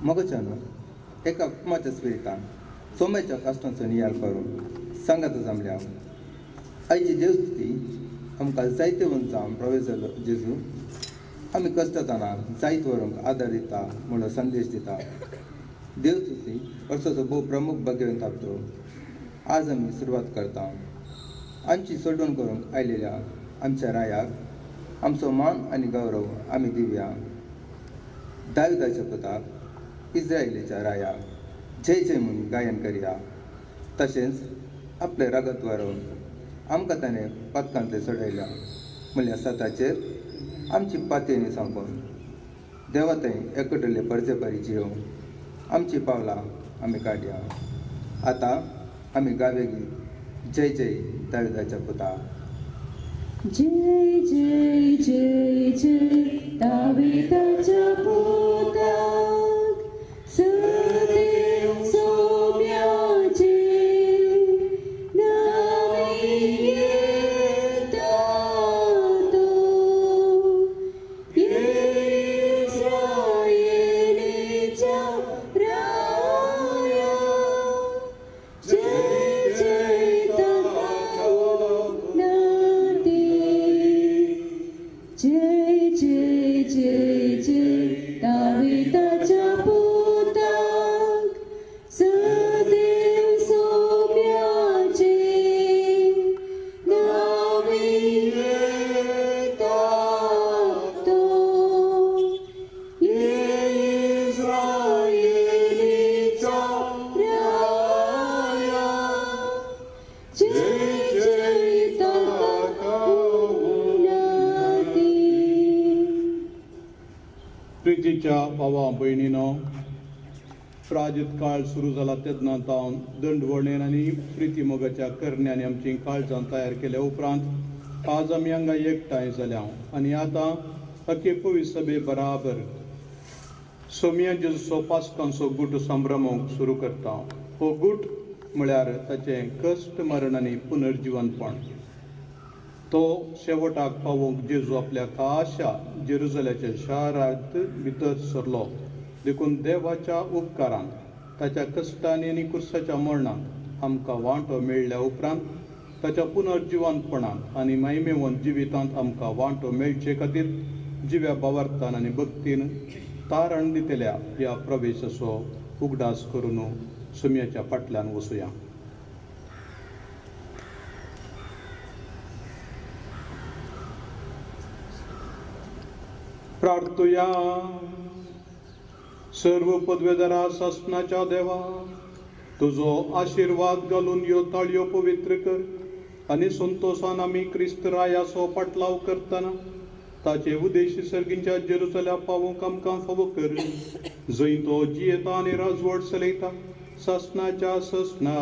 मोगच्यान एका कुटुंबाच्या स्पिरितान सोम्याच्या काश्टांचो नियाळ करून सांगात जमल्या. आयची देवस्तुती आमकां जायते जावन प्रवेश जालो जेजू आमी कश्टताना जायत व्हरूंक आदार दिता म्हणून संदेश दिता. देवस्तुती वर्साचो भोव प्रमुख भाग्यवंत थारतो. आज आमी सुरवात करता. आमची सोडवण करूंक आयलेल्या आमच्या रायाक आमचो मान आनी गौरव आमी दिवया. दाविदाच्या पुताक इस्रायलीच्या रायाक जय जय म्हूण गायन करया. तशेंच आपलें रगत वरोवन आमकां ताणें पातकांतले सोडयल्या म्हणल्यार सताचेर आमची पातयेनी सांगून देवा थंय एकटले परजे जियोवन आमची पावलां आमी काडया. आतां आमी गावे गीत जय जय दाविदाच्या पुता. जय जय जय जय दाविदाच्या पुताक सदैव सोम्याचे नावे येता तो इस्रायेलीच्या राया जय जय ताका उन्नती. जय जय जय जय दाविदाच्या पुताक सदैव सोम्याचे नावे येता तो इस्रायेलीच्या राया जय जय ताका उन्नती. प्रितीच्या भावा भयणीनो, प्राजित काळ सुरू जाला तेन्ना तावन दंडवणेन आनी प्रिती मोगाच्या करण्यान आमची काळजां तयार केल्या उपरांत आज आमी हांगा एकठांय जाल्या आनी आतां अखे पवित्र सभे बराबर सोमिया जेजूचो पास्कांचो गुट संभ्रमूंक सुरू करता. हो गुट म्हळ्यार ताचें कश्ट मरण आनी पुनर्जिवनपण. तो शेवटाक पावोवंक जेजू आपल्या खाशा जेरुजल्याच्या शारांत भितर सरलो. देखून देवाच्या उपकारान ताच्या कश्टांनी आनी कुर्साच्या मरणांत आमकां वांटो मेळ्ळ्या उपरांत ताच्या पुनर्जिवनपणांत आनी महिमेवंत जिवितांत आमकां वांटो मेळचे खातीर जिव्या भावार्थान आनी भक्तीन तारण दितल्या ह्या प्रवेशाचो उगडास करून सुम्याच्या फाटल्यान वसुया. प्रार्थुया. सर्व पदवेदारा सासनाच्या देवा, तुजो आशिर्वाद घालून ह्यो ताळयो पवित्र कर आनी संतोशान आमी क्रिस्त रायाचो पाटलाव करतना ताचे उद्देश सर्गींच्या जेरुसल्या पावोवंक आमकां फावो कर, जंय तो जियेता आनी राजवट चलयता सासनाच्या ससना.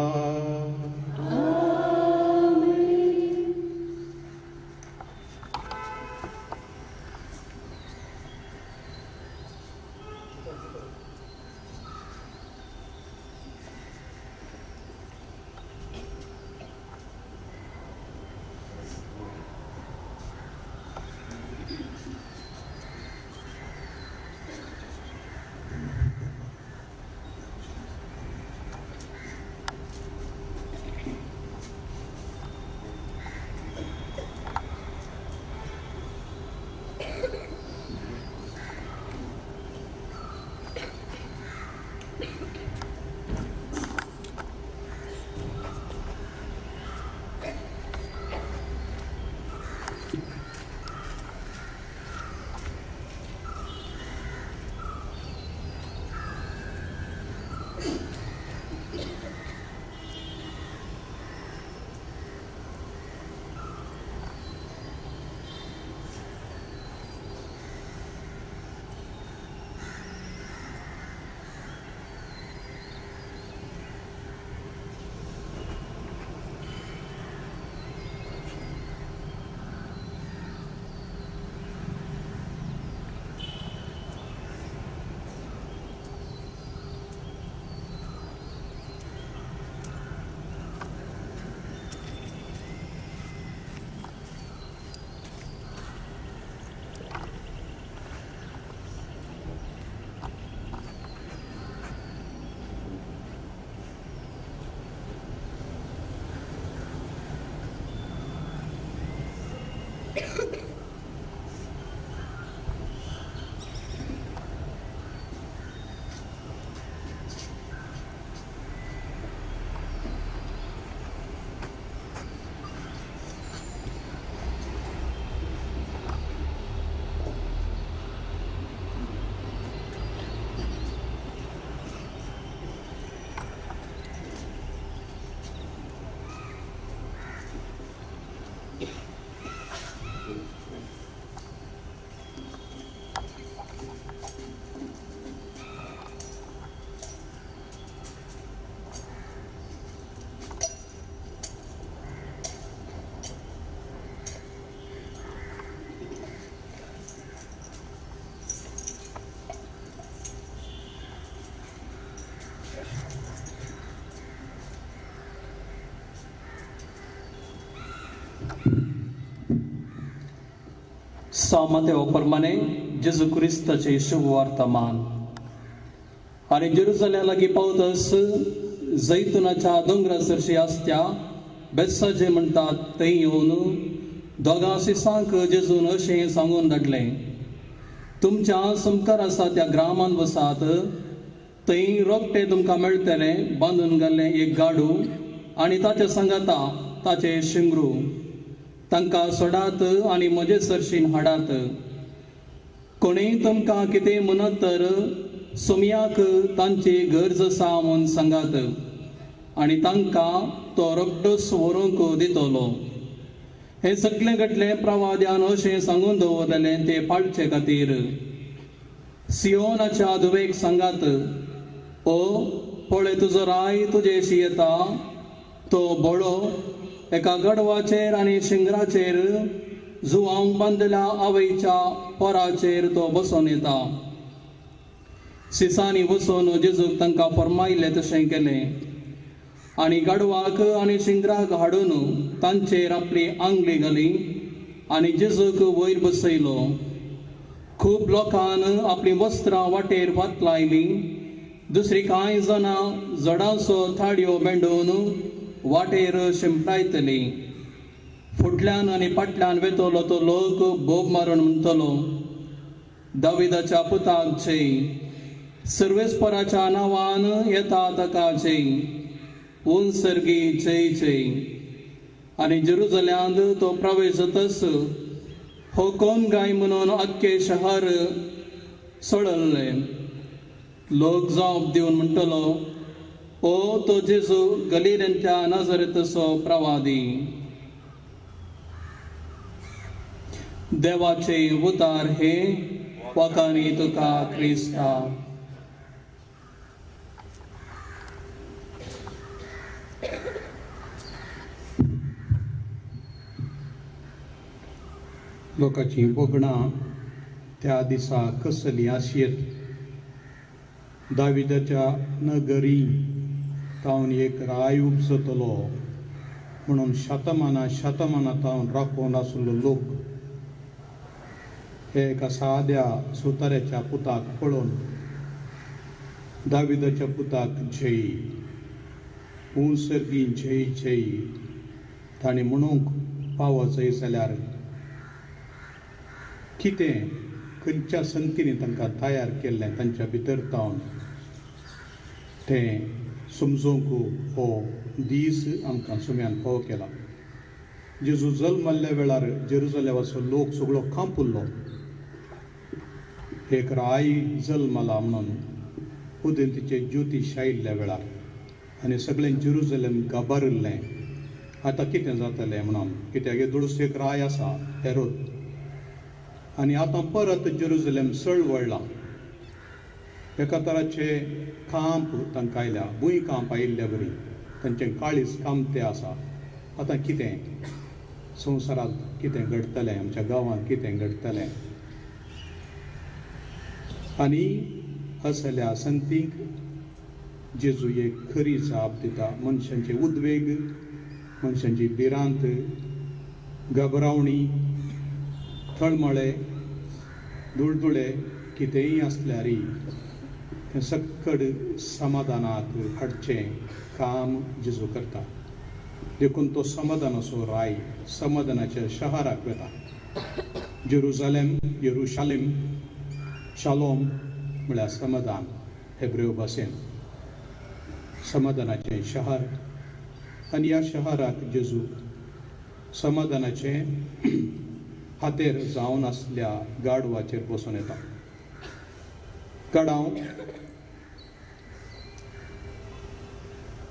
सामतेव प्रमाणे जेजू क्रिस्ताचे शुभवर्तमान. आनी जेरुजलेमा लागीं पावतस जैतुनाच्या दोंगरा सरशी आसत्या बेसाजे म्हणटात थंय येवन दोगां सिसांक जेजून अशें सांगून धाडलें, तुमच्या समकार आसा त्या ग्रामान वसात, थंय रोखडें तुमकां मेळटलें बांदून घाल्लें एक गाडू आनी ताचे सांगाता ताचे शिंगरू, तांकां सोडात आनी म्हजे सरशीन हाडात. कोणीय तुमकां कितें म्हणत तर सोमयाक तांची गरज आसा म्हूण सांगात आनी तांकां तो रोखडोच व्हरूंक दितलो. हें सगळें घडलें प्रवाद्यान अशें सांगून दवरलेलें तें पाळचे खातीर. सियोनाच्या धुवेक सांगात, ओ पळय तुजो राय तुजेशी येता, तो बोळो एका गडवाचेर आनी शिंगराचेर जुवांक बांदल्या आवयच्या पोराचेर तो बसून येता. सिसांनी वचून जेजूक तांकां फर्मायलें तशें केलें आनी गाडवाक आनी शिंगराक हाडून तांचेर आपली आंगली घाली आनी जेजूक वयर बसयलो. खूब लोकान आपलीं वस्त्रां वाटेर पातलायलीं, दुसरी कांय जाणां जडांचो थाडयो बेंडून वाटेर शिंपडायतली. फुडल्यान आनी फाटल्यान वेतलो तो लोक बोब मारून म्हणटलो, दाविदाच्या पुताक जय, सर्वेस्पराच्या नांवान येता ताका जय, उन सर्गी जय जय. आनी जेरुजल्यांत तो प्रवेश जातच हो कोण गाय म्हणून आख्खें शहर सोडल्लें. लोक जाप दिवन म्हणटलो, ओ तो जेजू गलिलेंतल्या नाजरेतचो प्रवादी. देवाचे उतार हे वाकानी तुका क्रिस्ता. लोकांची भोगणां त्या दिसा कसली आसयेत. दाविदाच्या नगरी तावन एक राय उपजतलो म्हणून शतमाना शतमाना तावन राखून आसलो लोक हे एका साद्या सुताऱ्याच्या पुताक पळोवन दाविदाच्या पुताक जय, उंसर्गी जय जय ताणें म्हणूंक पावो जय जाल्यार कितें खंयच्या संगतींनी तांकां तयार केल्लें तांच्या भितर तावन तें समजूंक हो दीस आमकां सुम्यान फावो केला. जेजू जल्मल्ल्या वेळार जेरुजलेमाचो लोक सगळो खांपुल्लो. एक राय जल्मला म्हणून उदेंतीचे ज्योतीश आयिल्ल्या वेळार आनी सगळें जेरुजलेम गाबारिल्लें. आतां कितें जातलें म्हणून, कित्याक दुडूस एक राय आसा हेरोद, आनी आतां परत जेरुजलेम सळवळ्ळां. एका तराचे कांप तांकां आयल्या, भूंय कांप आयिल्ल्या बरी तांचें काळीज कामतें आसा. आतां कितें संवसारांत कितें घडटलें, आमच्या गांवांत कितें घडटलें. आनी असल्या संतींक जेजू एक खरी जाप दिता. मनशांचे उद्वेग, मनशांची भिरांत, घबरावणी, तळमळे, दुळदुळे कितेंय आसल्यारय तें सक्कड समाधानाक हाडचें काम जेजू करता. देखून तो समाधानाचो राय समाधानाच्या शहराक वता. जेरुजालेम, येरुशालेम, शालोम म्हळ्यार समाधान हेब्रेव भाशेन, समाधानाचें शहर. आनी ह्या शहराक जेजू समाधानाचें हातेर जावन आसल्या गाडवाचेर बसून येता. गाडांव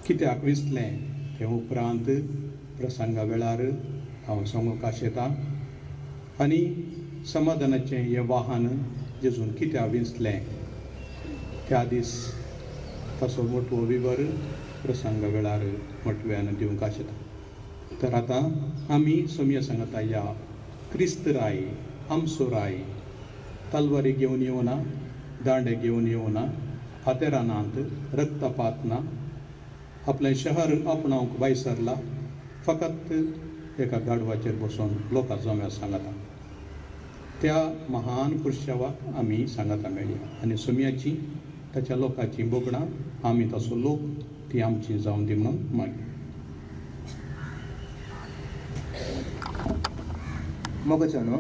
कित्याक विसलें तें उपरांत प्रसंगा वेळार हांव सांगूंक आशेतां. आनी समाधानाचें हें वाहन जेजून कित्याक विंचलें त्या दीस ताचो मोटवो विवर प्रसंगा वेळार मोटव्यान दिवंक आशेता. तर आतां आमी सोमया सांगता, ह्या क्रिस्त राय आमचो राय तलवारी घेवन येवना, दांडे घेवन येवना, हातेरानांत रक्तपात ना, आपलें शहर आपणावंक भायसरला, फकत एका गाडवाचेर बसून लोकां जम्या सांगता. त्या महान पुरशावाक आमी सांगाता मेळया आनी सोम्याची ताच्या लोकांची बोगणां आमी ताचो लोक ती आमची जावन दी म्हणून मागीर. मोगच्यानो,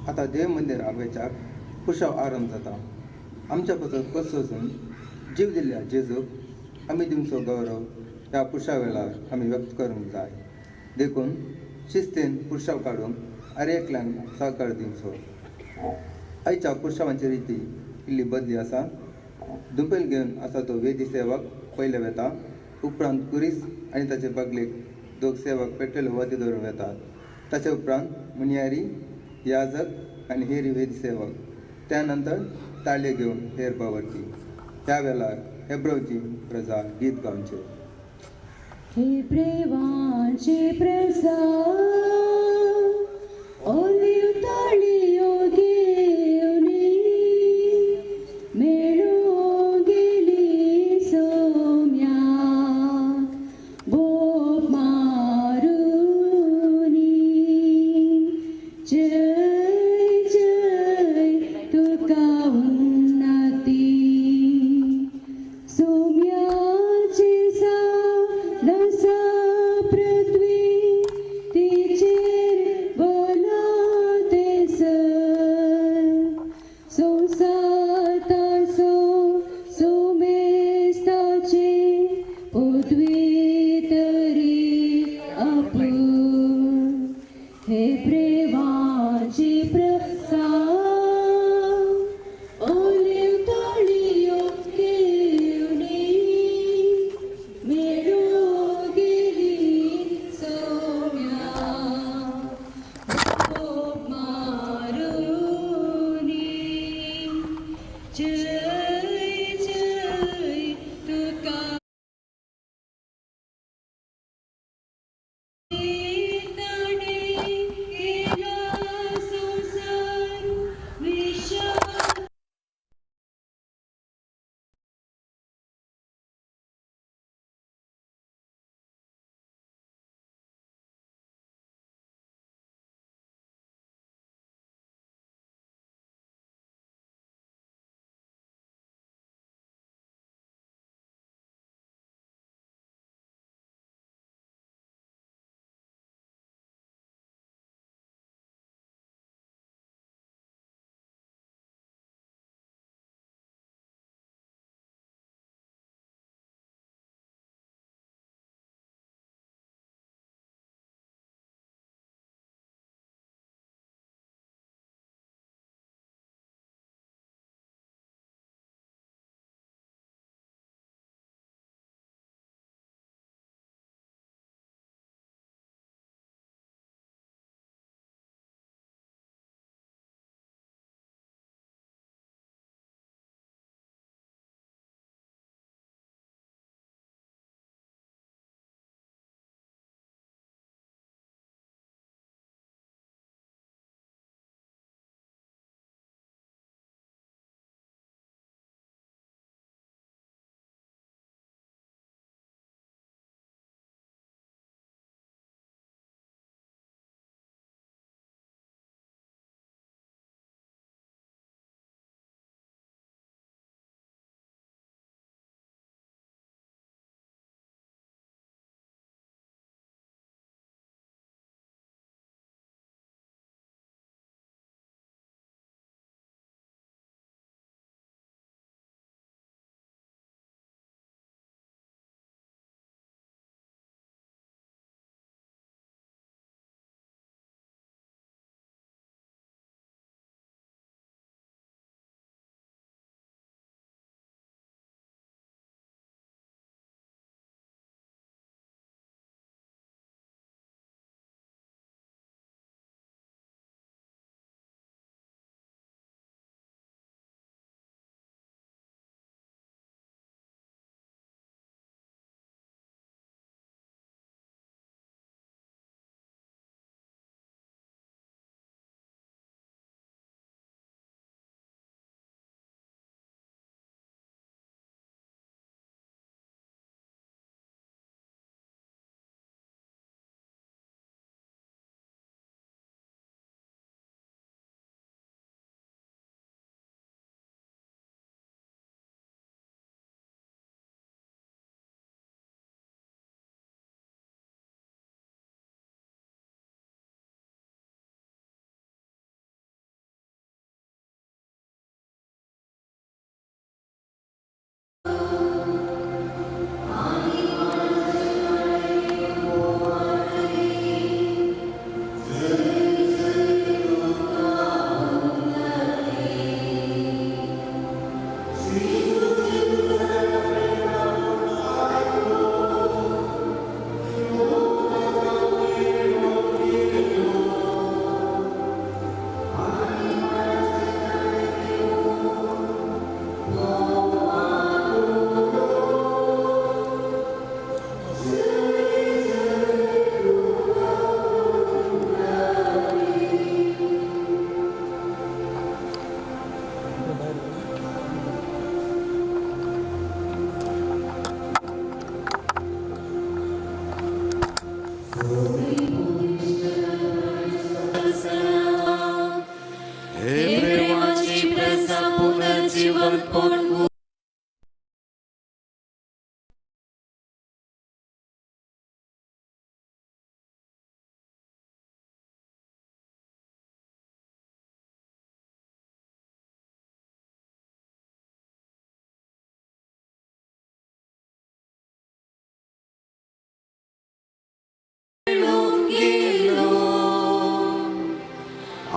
आतां देव मंदिराक वेच्याक पुरशाव आरंभ जाता. आमच्या पासत कस वचून जीव दिल्ल्या जेजूक आमी दिवचो गौरव ह्या पुरशा वेळार आमी व्यक्त करूंक जाय. देखून शिस्तीन पुरशाव काडूंक हर एकल्यान सहकार दिवचो. आयच्या पुरशावांची रिती इल्ली बदली आसा. दुंपेल घेवन आसा तो वेदी सेवक पयले वेता, उपरांत कुरीस आनी ताचे बगलेक दोग सेवक पेट्रोल वती धरून वेतात. ताचे उपरांत मुनियारी, याजक आनी हेर वेदी सेवक, त्या नंतर ताळयो घेवन हेर बावरती. ह्या वेळार हेब्रोची प्रजा गीत गावचे. हे प्रेवाचे प्रजा ओलिव ताळयो घेवनी मेळूं गेली सोम्या बोप मारुनी. जय जय तुका उन्नती सोम्याचे सा पृथ्वी तिचेर बलात्कार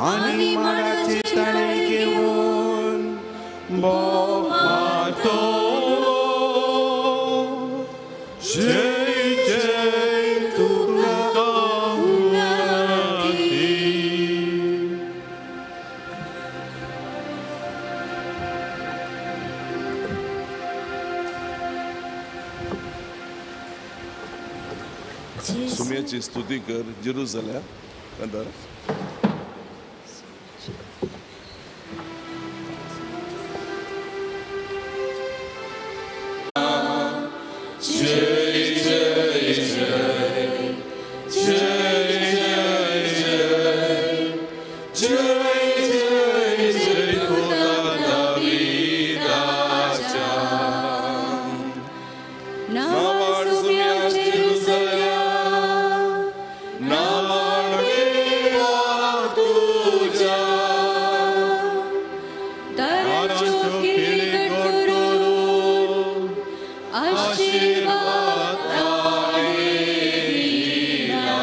आनी माडाची ताळे घेवन बोक मारतलो. जय जय तुका उन्नती. सुम्याची स्तुती कर जेरुसलेम. कांतार. जय जय जय जय जय जय जय जय खुदा दावीदाच्या नावान सुम्या जेरुसलेम, नावान देवा तुझ्या दाराच्यो खिळी करून आशीर्वाद दिला.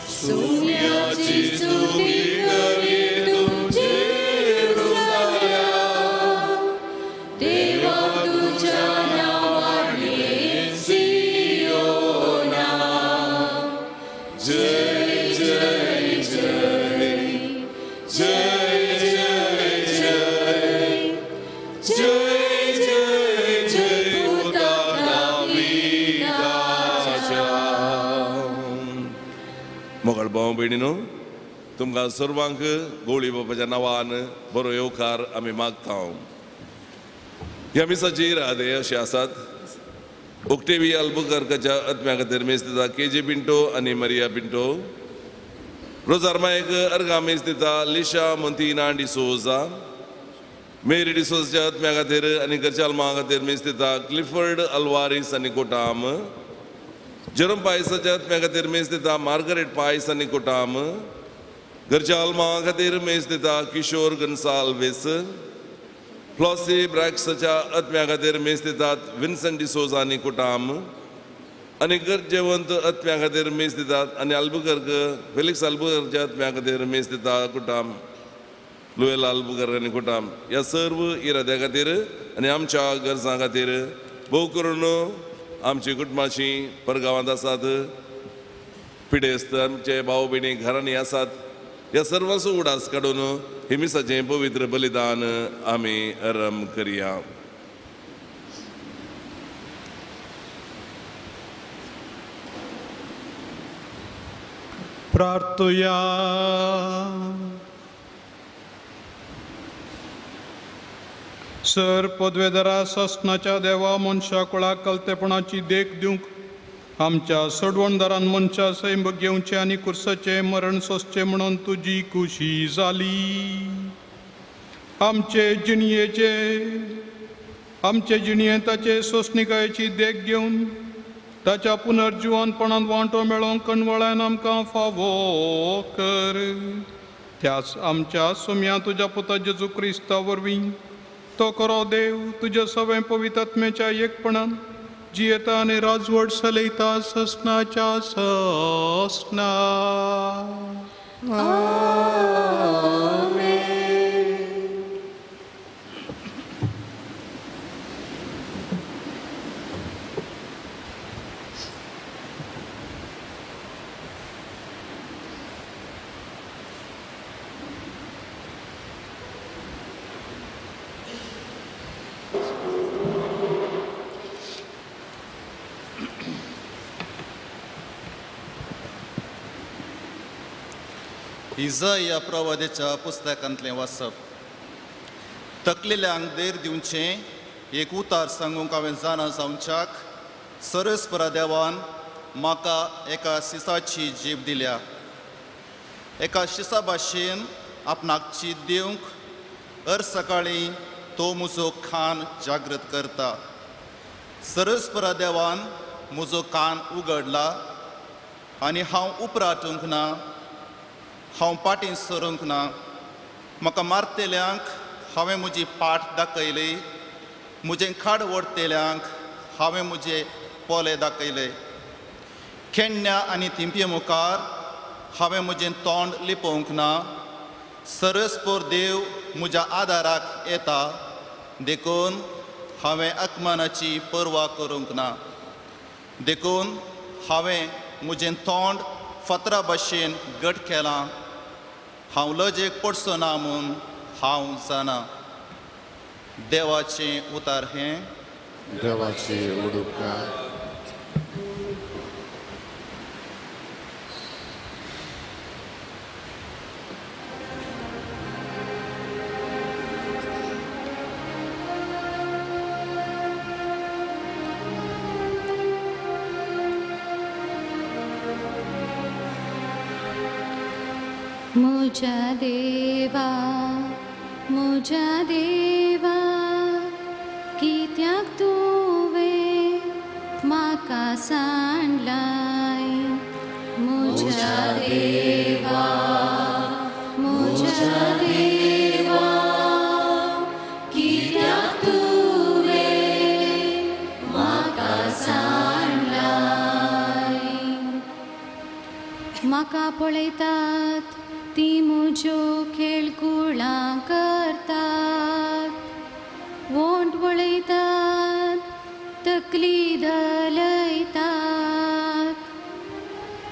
सुम्याची स्तुती करी तुझे जेरुसलेम, देवा तुझ्या नावाने सियोना. जय जय जय जय जय जय जय जय जय खुदा दावीदाच्या. मोगाळ भाव भयणीनो, तुमकां सर्वांक गोळी बाबाच्या नांवान बरो येवकार आमी मागता. ह्या मिसाचे इरादे अशे आसात. ओक्टेवी अल्बुकर्काच्या आत्म्या खातीर मेज दिता के जे पिंटो आनी मरिया पिंटो. रोजार मायक अर्गा मेज दिता लिशा मोंतिना डिसोजा. मेरी डिसोजाच्या आत्म्या खातीर आनी घरच्या आल्मा खातीर मेज दिता क्लिफर्ड अल्वारीस आनी कोटाम. जेरोम पायसाच्या आत्म्या खातीर मेज दिता मार्गरेट पायस आनी कोटाम. घरच्या आल्मा खातीर मेज दिता किशोर गन्साल्वेस. फ्लॉसी ब्रॅक्साच्या आत्म्या खातीर मेज दितात विन्सन डिसोजा आनी कोटाम. आनी गरजेवंत आत्म्या खातीर मेज दितात आनी आल्बुकर्क फेलिक्स आल्बुकर्कच्या आत्म्या खातीर मेज दिता कुटाम लुएल आल्बुकर्क आनी कुटाम. ह्या सर्व इराद्या खातीर आनी आमच्या गरजां खातीर भोव करून आमची कुटुंबाची परगांवांत आसात, पिडेस्त आमचे भाव भयणी घरांनी आसात, ह्या सर्वांचो उडास काडून हे मिसाचें पवित्र बलिदान आमी आरंभ करया. प्रार्थुया. सर पदवेदारा सासणाच्या देवा मनशा कुळाक कलतेपणाची देख दिवंक आमच्या सोडवणदारान मनशा सैम घेवचें आनी कुर्साचें मरण सोंसचें म्हणून तुजी खुशी जाली. आमचे जिणयेचे ताचे सोंसणिकायेची देख घेवन ताच्या पुनर्जिवनपणांत वांटो मेळोवंक कणवळ्यान आमकां फावो कर. त्याच आमच्या सुम्या तुज्या पुता जेजू क्रिस्ता वरवीं तो खरो देव तुज्या सवें पवित्र आत्म्याच्या एकपणान जियेता आनी राजवट चलयता ससनाच्या ससना. इजाया प्रवाद्याच्या पुस्तकांतलें वाचप. तकलेल्यांक धैर्य दिवचें एक उतार सांगूंक हांवें जाणा जावच्याक सरस्परा देवान म्हाका एका शिसाची जीब दिल्या. एका शिसा भाशेन आपणाक चीत दिवंक हर सकाळीं तो म्हजो कान जागृत करता. सरस्परा देवान म्हजो कान उगडला आनी हांव उपराटूंक ना, हांव पाटीं सरूंक ना. म्हाका मारतेल्यांक हांवें म्हजी पाट दाखयली, म्हजें खाड ओडतेल्यांक हांवें म्हजे पोले दाखयले. खेण्ण्या आनी थिंपये मुखार हांवें म्हजें तोंड लिपोवंक ना. सरस्पोर देव म्हज्या आदाराक येता, देखून हांवें अपमानाची पर्वा करूंक ना. देखून हांवें म्हजें तोंड फातरा भाशेन घट केलां. हांव लजेक पडचो ना म्हूण हांव जाणा. देवाचें उतार हें. देवाचे उडुपकार. म्हज्या देवा, म्हज्या देवा, कित्याक तुवें म्हाका सांडलाय? म्हज्या देवा, म्हज्या देवा, कित्याक तुवें म्हाका सांडलाय? म्हाका पळयतात ती म्हज्यो खेळकुळां करतात, वोंट वळयतात, तकली धलयतात.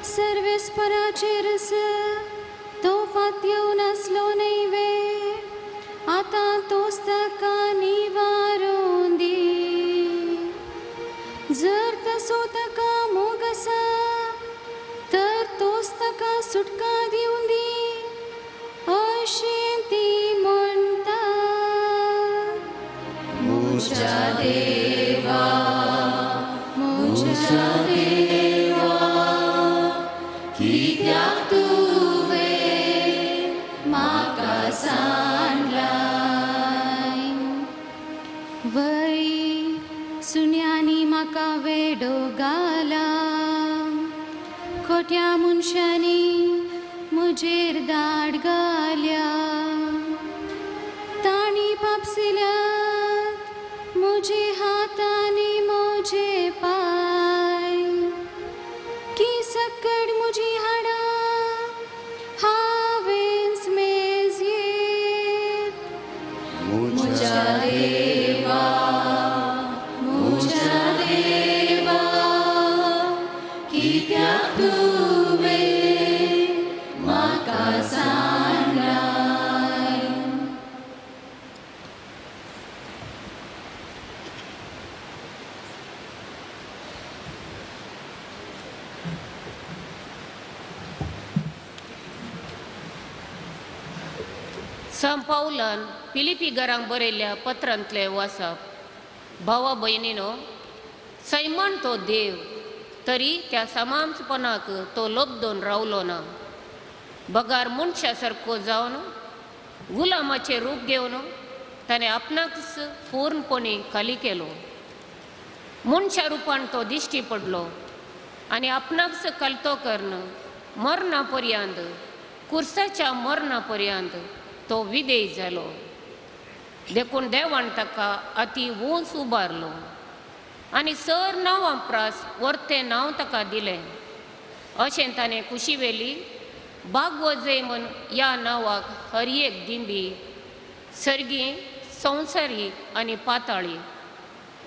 सर्वेस्पराचेर तो फात येवन आसलो न्हय वे, आतां तोच ताका निवारून दी. जर तसो ताका मोग आसा तर तोच ताका सुटका दिवन दी, अशें ती म्हणटा. म्हज्या देवा, म्हज्या देवा, कित्याक तुवें म्हाका सांडलाय? वय सुण्यांनी म्हाका वेडो घाला, खोट्या मनशांनी म्हजेर दाड घाल्या. तांणी पापसिल्यात म्हजे हात आनी म्हजे पांय, की सकड म्हजी हाडां हांवेंच मेजयेत. म्हज्या देवा, म्हज्या देवा, कित्याक तुवें म्हाका सांडलाय? संत पावलान फिलिपी घरांक बरयल्ल्या पत्रांतलें वाचप. भावा भयणीनो, सैमान तो देव तरी त्या समांसपणाक तो लब्दून रावलो ना, बगार मनशा सारको जावन गुलामाचें रूप घेवन ताणें आपणाकच पूर्णपणी खाली केलो. मनशा रुपान तो दिश्टी पडलो आनी आपणाकच कलतो करून मरणा पर्यंत, कुर्साच्या मरणा पर्यंत तो विदेय जालो. देखून देवान ताका अती उंच उबारलो आनी सर नांवां प्रास वर्तें नांव ताका दिलें. अशें ताणें कुशीवेली बागवजय म्हूण ह्या नांवाक हर एक दिंबी सर्गी, संवसारी आनी पाताळी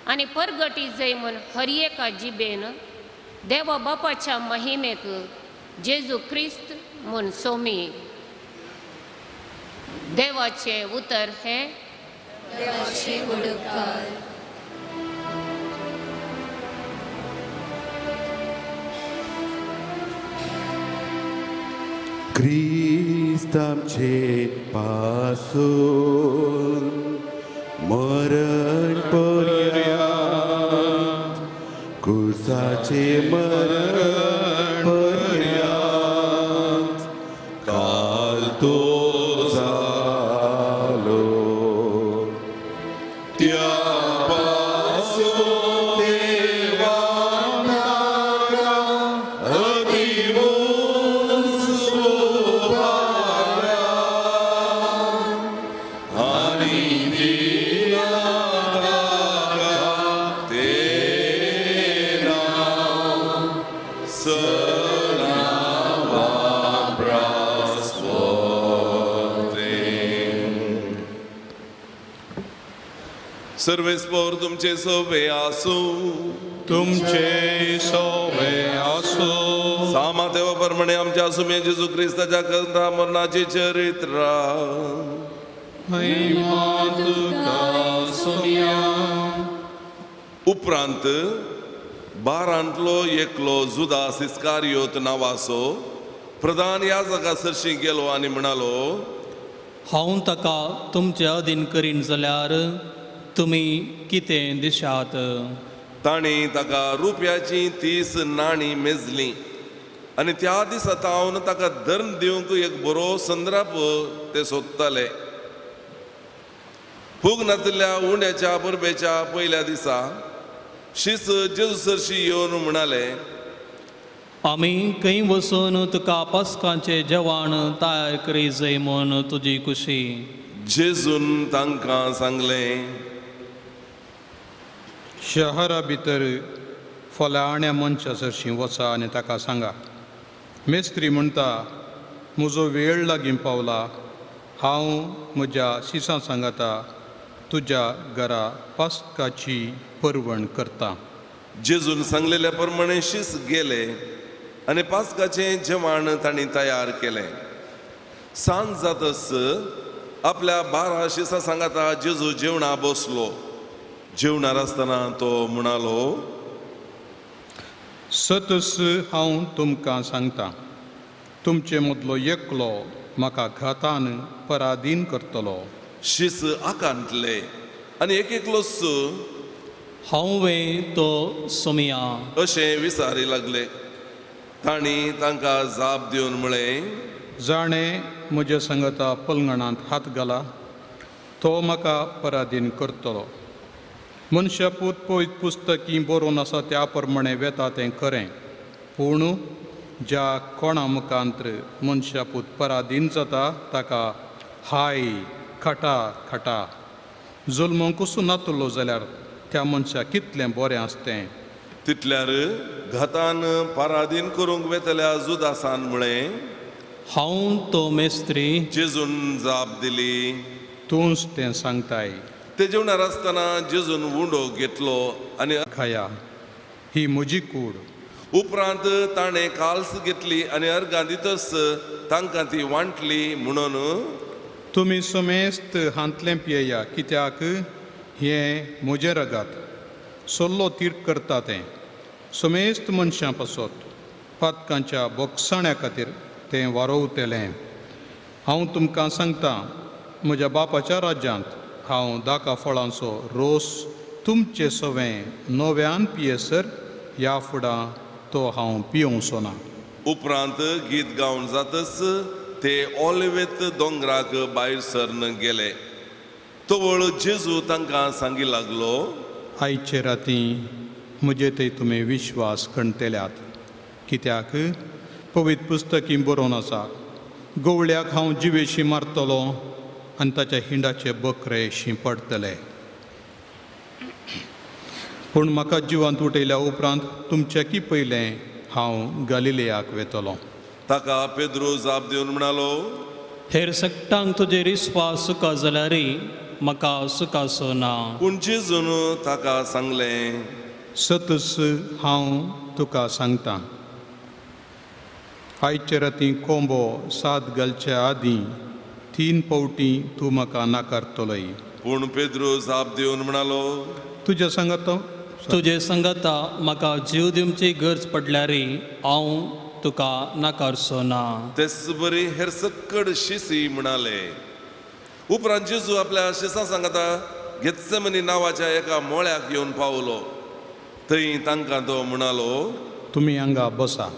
आनी परगटी जय म्हूण हर एका जिबेन देवा बापाच्या महिमेक जेजू क्रिस्त म्हूण सोमी. देवाचें उतर हें. देवाचे उडकार. क्रिस्त आमचे पासून मरण पर्यंत, कुर्साचे मरण पर्यंत काल तो जालो. त्या पासून देवान ताका अती उंच उबारला आनी दिला ताका तें नांव. सर्वेस्पोर तुमचे सोबे आसूं. तुमचे सोबे आसूं. सामा देवा प्रमाणे आमच्या सुमे जेजू क्रिस्ताच्या कंथा मरणाची चरित्रा. उपरांत बारांतलो एकलो जुदास इस्कारियोत नांवाचो प्रधान याजका सरशी गेलो आनी म्हणालो, हांव ताका तुमचे अधीन करीन जाल्यार तुमी कितें दिशात? तांणी ताका रुपयाची 30 नाणीं मेजली आनी त्या दिसा तावन ताका धर्म दिवंक एक बरो संद्राप ते सोदताले. फूग नातिल्ल्या उंड्याच्या परबेच्या पयल्या दिसा शीस जेजू सरशी येवन म्हणाले, आमी खंय वचून तुका पास्कांचें जेवण तयार करी जाय म्हूण तुजी खुशी. जेजून तांकां सांगलें, शहरा भितर फलाण्या मनशा सरशीं वचा आनी ताका सांगा, मेस्त्री म्हणटा म्हजो वेळ लागीं पावला, हांव म्हज्या शिसां सांगाता तुज्या घरा पास्काची परवण करता. जेजून सांगलेल्या प्रमाणे शीस गेले आनी पास्काचें जेवण तांणी तयार केलें. सांज जातच आपल्या 12 शिसां सांगाता जेजू जेवणा बसलो. जेवणार आसतना तो म्हणालो, सतस हांव तुमकां सांगता, तुमचे मदलो एकलो म्हाका घातान पराधीन करतलो. शीस आकांतले आनी एक एकलोच हांव वे तो सोमिया अशें विचारी लागले. तांणी तांकां जाप दिवन म्हळें, जाणें म्हज्या सांगाता पलंगणांत हात घाला तो म्हाका पराधीन करतलो. मनशा पूत पयत पुस्तकी बरोवन आसा त्या प्रमाणे वेता तें खरें, पूण ज्या कोणा मुखांत्र मनशा पूत पराधीन जाता ताका हाय खटा खटा. जुल्मोंक कुसून नातलो जाल्यार त्या मनशाक कितलें बरें आसतें. तितल्यार घातान पराधीन करूंक वेतल्या जुदासान म्हळें, हांव तो मेस्त्री. जेजून जाप दिली, तूंच तें सांगताय. ते जेवणार आसतना जेजून उंडो घेतलो आनी खाया, ही म्हजी कूड. उपरांत ताणें काल्स घेतली आनी अर्गां दितच तांकां ती वांटली म्हणून, तुमी समेस्त हांतलें पियेया, कित्याक हें म्हजें रगात सोल्लो तीर्थ करता तें समेस्त मनशां पासत पातकांच्या बोगसाण्या खातीर तें वारोवतलें. हांव तुमकां सांगता, म्हज्या बापाच्या राज्यांत हांव दाका फळांचो रोस तुमचे सवें नव्यान पियेसर ह्या फुडां तो हांव पियोवचो ना. उपरांत गीत गावन जातच ते ऑलिवेत दोंगराक भायर सरन गेले. तवळ जेजू तांकां सांगी लागलो, आयचे राती म्हजे थंय तुमी विश्वास खणतेल्यात, कित्याक पवित्र पुस्तकी बरोवन आसा, गवळ्याक हांव जिवेशी मारतलो आनी ताच्या हिंडाचे बकरे शिंपडटले. पूण म्हाका जिवांत उठयल्या उपरांत तुमच्याकी पयलें हांव गालिलेयाक वेतलो. ताका पेद्रो जाप दिवन म्हणालो, हेर सगटांक तुजेर विस्वास सुका जाल्यार म्हाका सुकासो ना. पूण जेजून ताका सांगलें, सतस हांव तुका सांगता, आयचे राती कोंबो सात घालच्या आदीं 3 फावटी तूं म्हाका नाकारतलोय. पूण पेद्रो जाप दिवन म्हणालो, तुज्या सांगाता तुजे सांगाता म्हाका जीव दिवची गरज पडल्यार हांव तुका नाकारचो ना. तेच बरी हेर सक्कड शिसी म्हणाले. उपरांत जेजू आपल्या शिसां सांगाता घेत्सेमनी नांवाच्या एका मोळ्याक येवन पावलो. थंय तांकां तो म्हणालो, तुमी हांगा बसा,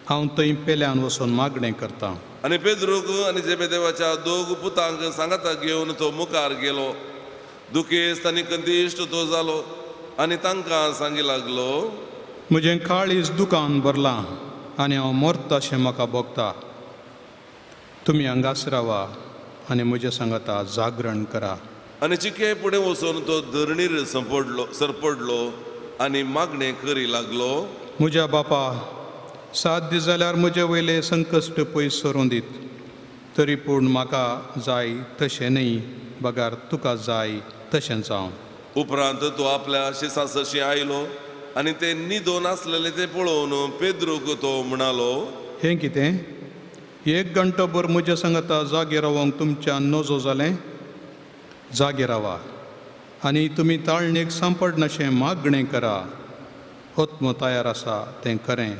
हांव थंय पेल्यान वचून मागणें करता. आनी पेद्रूक आनी जेबेदेवाच्या दोग पुतांक सांगाता घेवन तो मुखार गेलो. दुखेस्त आनी कंदिश्ट तो जालो आनी तांकां सांगी लागलो, म्हजें काळीज दुकान भरलां आनी हांव मरता अशें म्हाका भोगता. तुमी हांगाच रावा आनी म्हज्या सांगाता जागरण करा. आनी चिके फुडें वचून तो धरणीर सरपडलो आनी मागणें करी लागलो, म्हज्या बापा, 7 दीस जाल्यार म्हजे वयले संकश्ट पयस सरूं दीत, तरी पूण म्हाका जाय तशें न्हय, बगार तुका जाय तशें जावं. उपरांत तो आपल्या शिसासशी आयलो आनी ते न्हिदोन आसलेले ते पळोवन पेद्रूक तो म्हणालो, हें कितें, एक घंटोभर म्हज्या सांगता जागे रावंक तुमच्यान नजो जालें? जागे रावा आनी तुमी ताळणेक सांपडनाशें मागणें करा. आत्मो तयार आसा तें खरें,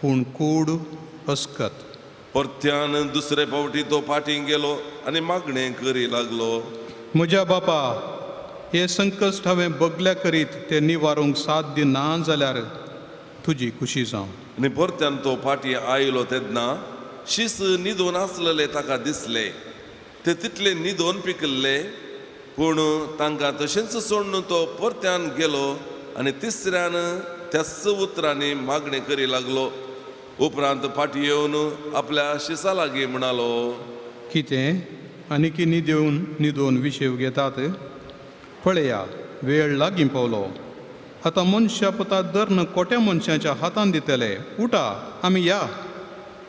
पूण कूड अस्कत. परत्यान दुसरे फावटी तो फाटीं गेलो आनी मागणें करी लागलो, म्हज्या बापा, हे संकश्ट हांवें बगल्या करीत तें निवारूंक साध्य ना जाल्यार तुजी खुशी जावं. आनी परत्यान तो फाटीं आयलो तेन्ना शीस न्हिदून आसलेले ताका दिसले. ते तितले न्हिदोन पिकल्ले, पूण तांकां तशेंच सोडून तो परत्यान गेलो आनी तिसऱ्यान त्याच उतरांनी मागणें करी लागलो. उपरांत फाटीं येवन आपल्या शिसा लागीं म्हणालो, कितें आनीकी न्हिदेवन न्हिदोवन विशेव घेतात? पळया, वेळ लागीं पावलो. आतां मनशा पुता दर्न कोट्या मनशाच्या हातान दितले. उठा, आमी या,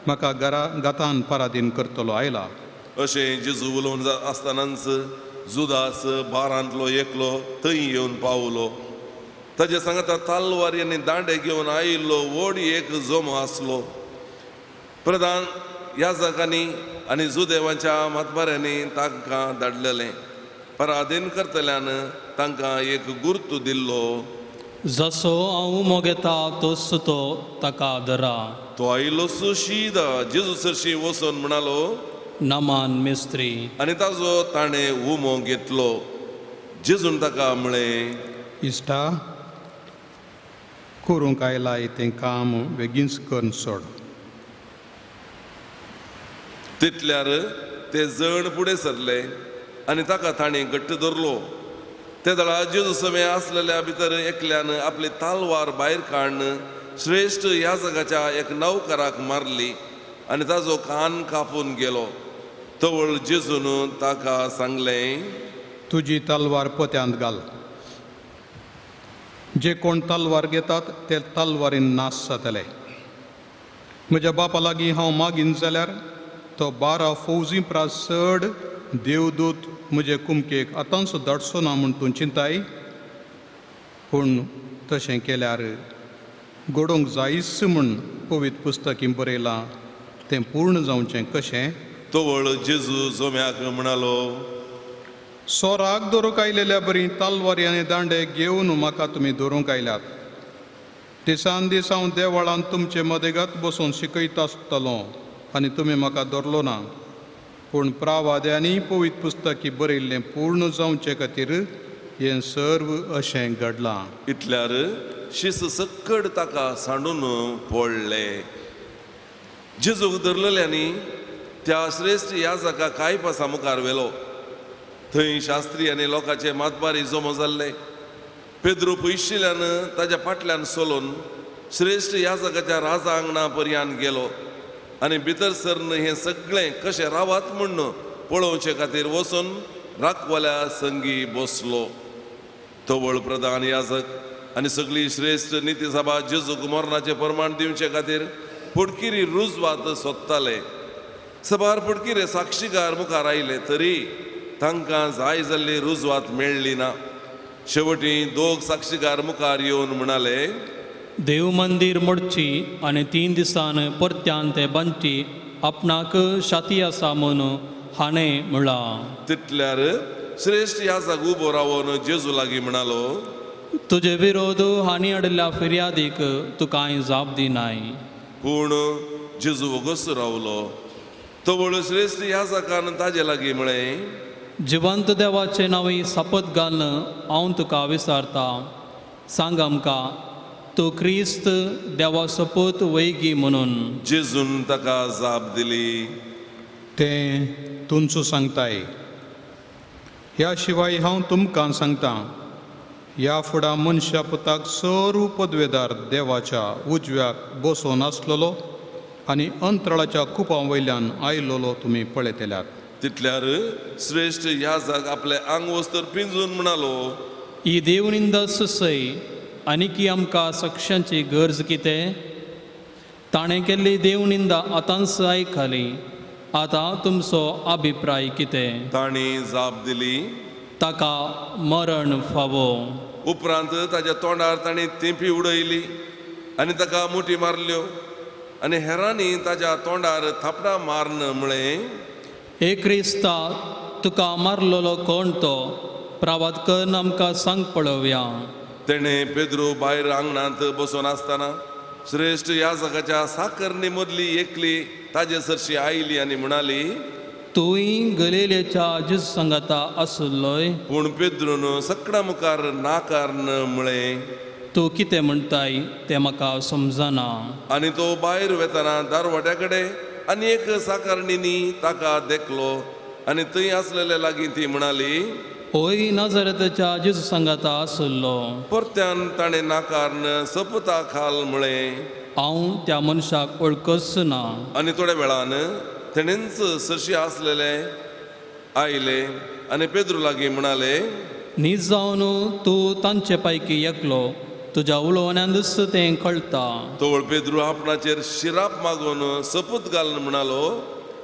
म्हाका घरा गातान परादीन करतलो आयला. अशें जेजू उलोवन आसतनाच जुदास बारांतलो एकलो थंय येवन पावलो. ताजे सांगता तालवारी आनी दांडे घेवन आयिल्लो व्हड एक जमो आसलो. प्रधान याजकांनी आनी जुदेवांच्या मातबाऱ्यांनी तांकां धाडलेलें. पराधीन करतल्यान तांकां एक गुर्तू दिल्लो, जसो हांव मोगेता तोस तो ताका धरा. तो आयलो सुशीदा जेजू सरशी वचून म्हणालो, नमान मिस्त्री. आनी ताजो ताणें उमो घेतलो. जेजून ताका म्हळें, इश्टा, करूंक आयलाय तें काम बेगीनच करून सोड. तितल्यार ते जण फुडें सरले आनी ताका ताणें घट्ट धरलो. ते दळा जेजू समें आसलेल्या भितर एकल्यान आपली तालवार भायर काडून श्रेश्ठ ह्या जगाच्या एक नौकराक मारली आनी ताजो कान कापून गेलो. तवळ जेजून ताका सांगलें, तुजी तलवार पोत्यांत घाल. जे कोण तलवार घेतात ते तलवारीन नाश जातले. म्हज्या बापा लागीं हांव मागीन जाल्यार तो 12 फौजी प्रास चड देवदूत म्हजे कुमकेक आतांचो धाडचो ना म्हूण तूं चिंताय. पूण तशें केल्यार घडोवंक जायच म्हूण पवित्र पुस्तकीं बरयलां तें पूर्ण जावचें कशें? तवळ जेजू जोम्याक म्हणालो, सोराक धरूंक आयलेल्या बरी तालवारी आनी दांडे घेवन म्हाका तुमी धरूंक आयल्यात. दिसान दीस हांव देवळांत तुमचे मदेगात बसून शिकयत आसतलो आनी तुमी म्हाका धरलो ना. पूण प्रावाद्यांनी पवित्र पुस्तकी बरयल्लें पूर्ण जावचे खातीर हें सर्व अशें घडलां. इतल्यार शीस सक्कड ताका सांडून पडले. जेजूक धरलेल्यांनी त्या श्रेश्ठ याजका कायपासा मुखार व्हेलो. थंय शास्त्री आनी लोकांचे मातबारी जमो जाल्ले. पेद्रू पयशिल्ल्यान ताज्या फाटल्यान सोलून श्रेश्ठ याजकाच्या राजा आंगणा पर्यान गेलो आनी भितर सरन हें सगळें कशें रावात म्हूण पळोवचे खातीर वचून राखवाल्या संगी बसलो. तवळ प्रधान याजक आनी सगळी श्रेश्ठ निती सभा जेजूक मरणाचें प्रमाण दिवचे खातीर फुडकिरी रुजवात सोदताले. सबार फुडकिरे साक्षीकार मुखार आयले तरी तांकां जाय जाल्ली रुजवात मेळ्ळी ना. शेवटी दोग साक्षीकार मुखार येवन म्हणाले, देव मंदीर मोडची आनी 3 दिसान परत्यान ते बांदची आपणाक शाती आसा म्हूण हाणें म्हळां. तितल्यार श्रेश्ठ याजक उबो रावन जेजू लागीं म्हणालो, तुजे विरोध हांणी हाडिल्ल्या फिर्यादीक तूं कांय जाप दिनाय. पूण जेजू वगोस रावलो. तवळ श्रेश्ठ याजकान ताजे लागीं म्हळें, जिवंत देवाचें नांव शपथ घालून हांव तुका विचारता, सांग आमकां तूं क्रिस्त देवाचो पूत वैगी म्हणून. जेजून ताका जाप दिली, तें तुमचो सांगताय. ह्या शिवाय हांव तुमकां सांगता, ह्या फुडा मनशा पुताक सर्व पदवेदार देवाच्या उजव्याक बसोन आसलेलो आनी अंतराळाच्या कुपां वयल्यान आयलोलो तुमी पळयतल्यात. तितल्यार श्रेश्ठ याजक आपले आंग वस्त्र पिंजून म्हणालो, ही देवनिंदा सय आनीकी आमकां साक्षांची गरज कितें? ताणें केल्ली देवनिंदा आतांच आयकली, आतां तुमचो अभिप्राय कितें? तांणी जाप दिली, ताका मरण फावो. उपरांत ताज्या तोंडार तांणी तेंपी उडयली आनी ताका मुठी मारल्यो आनी हेरांनी ताज्या तोंडार थापडां मारन म्हळें, हे क्रिस्ता, तुका मारलेलो कोण तो? प्रावाद करून आमकां सांग पळोवया. तेणें पेद्रू भायर आंगणांत बसून आसतना श्रेश्ठ याजकाच्या साकरणी मदली एकली ताजे सरशी आयली आनी म्हणाली, तूंय गलिलेच्या जेजू सांगाता आसलोय. पूण पेद्रून सगळ्या मुखार नाकारण म्हळें, तूं कितें म्हणटाय तें म्हाका समजना. आनी तो भायर वेतना दारवाट्या कडेन आनी एक साकारणीनी ताका देखलो आनी थंय आसलेले लागीं ती म्हणाली, होय नाजरेताच्या जेजू सांगाता आसलो. परत्यान ताणें नाकारण सपता खाल म्हळें, हांव त्या मनशाक वळखच ना. आनी थोड्या वेळान तेणेंच सरशी आसलेले आयले आनी पेद्रू लागीं म्हणाले, न्हीद जावन तूं तांचे पैकी एकलो, तुज्या उलोवण्यानूच तें कळटा. तवळ पेद्रू आपणाचेर शिराप मागून सपूत घालून म्हणालो,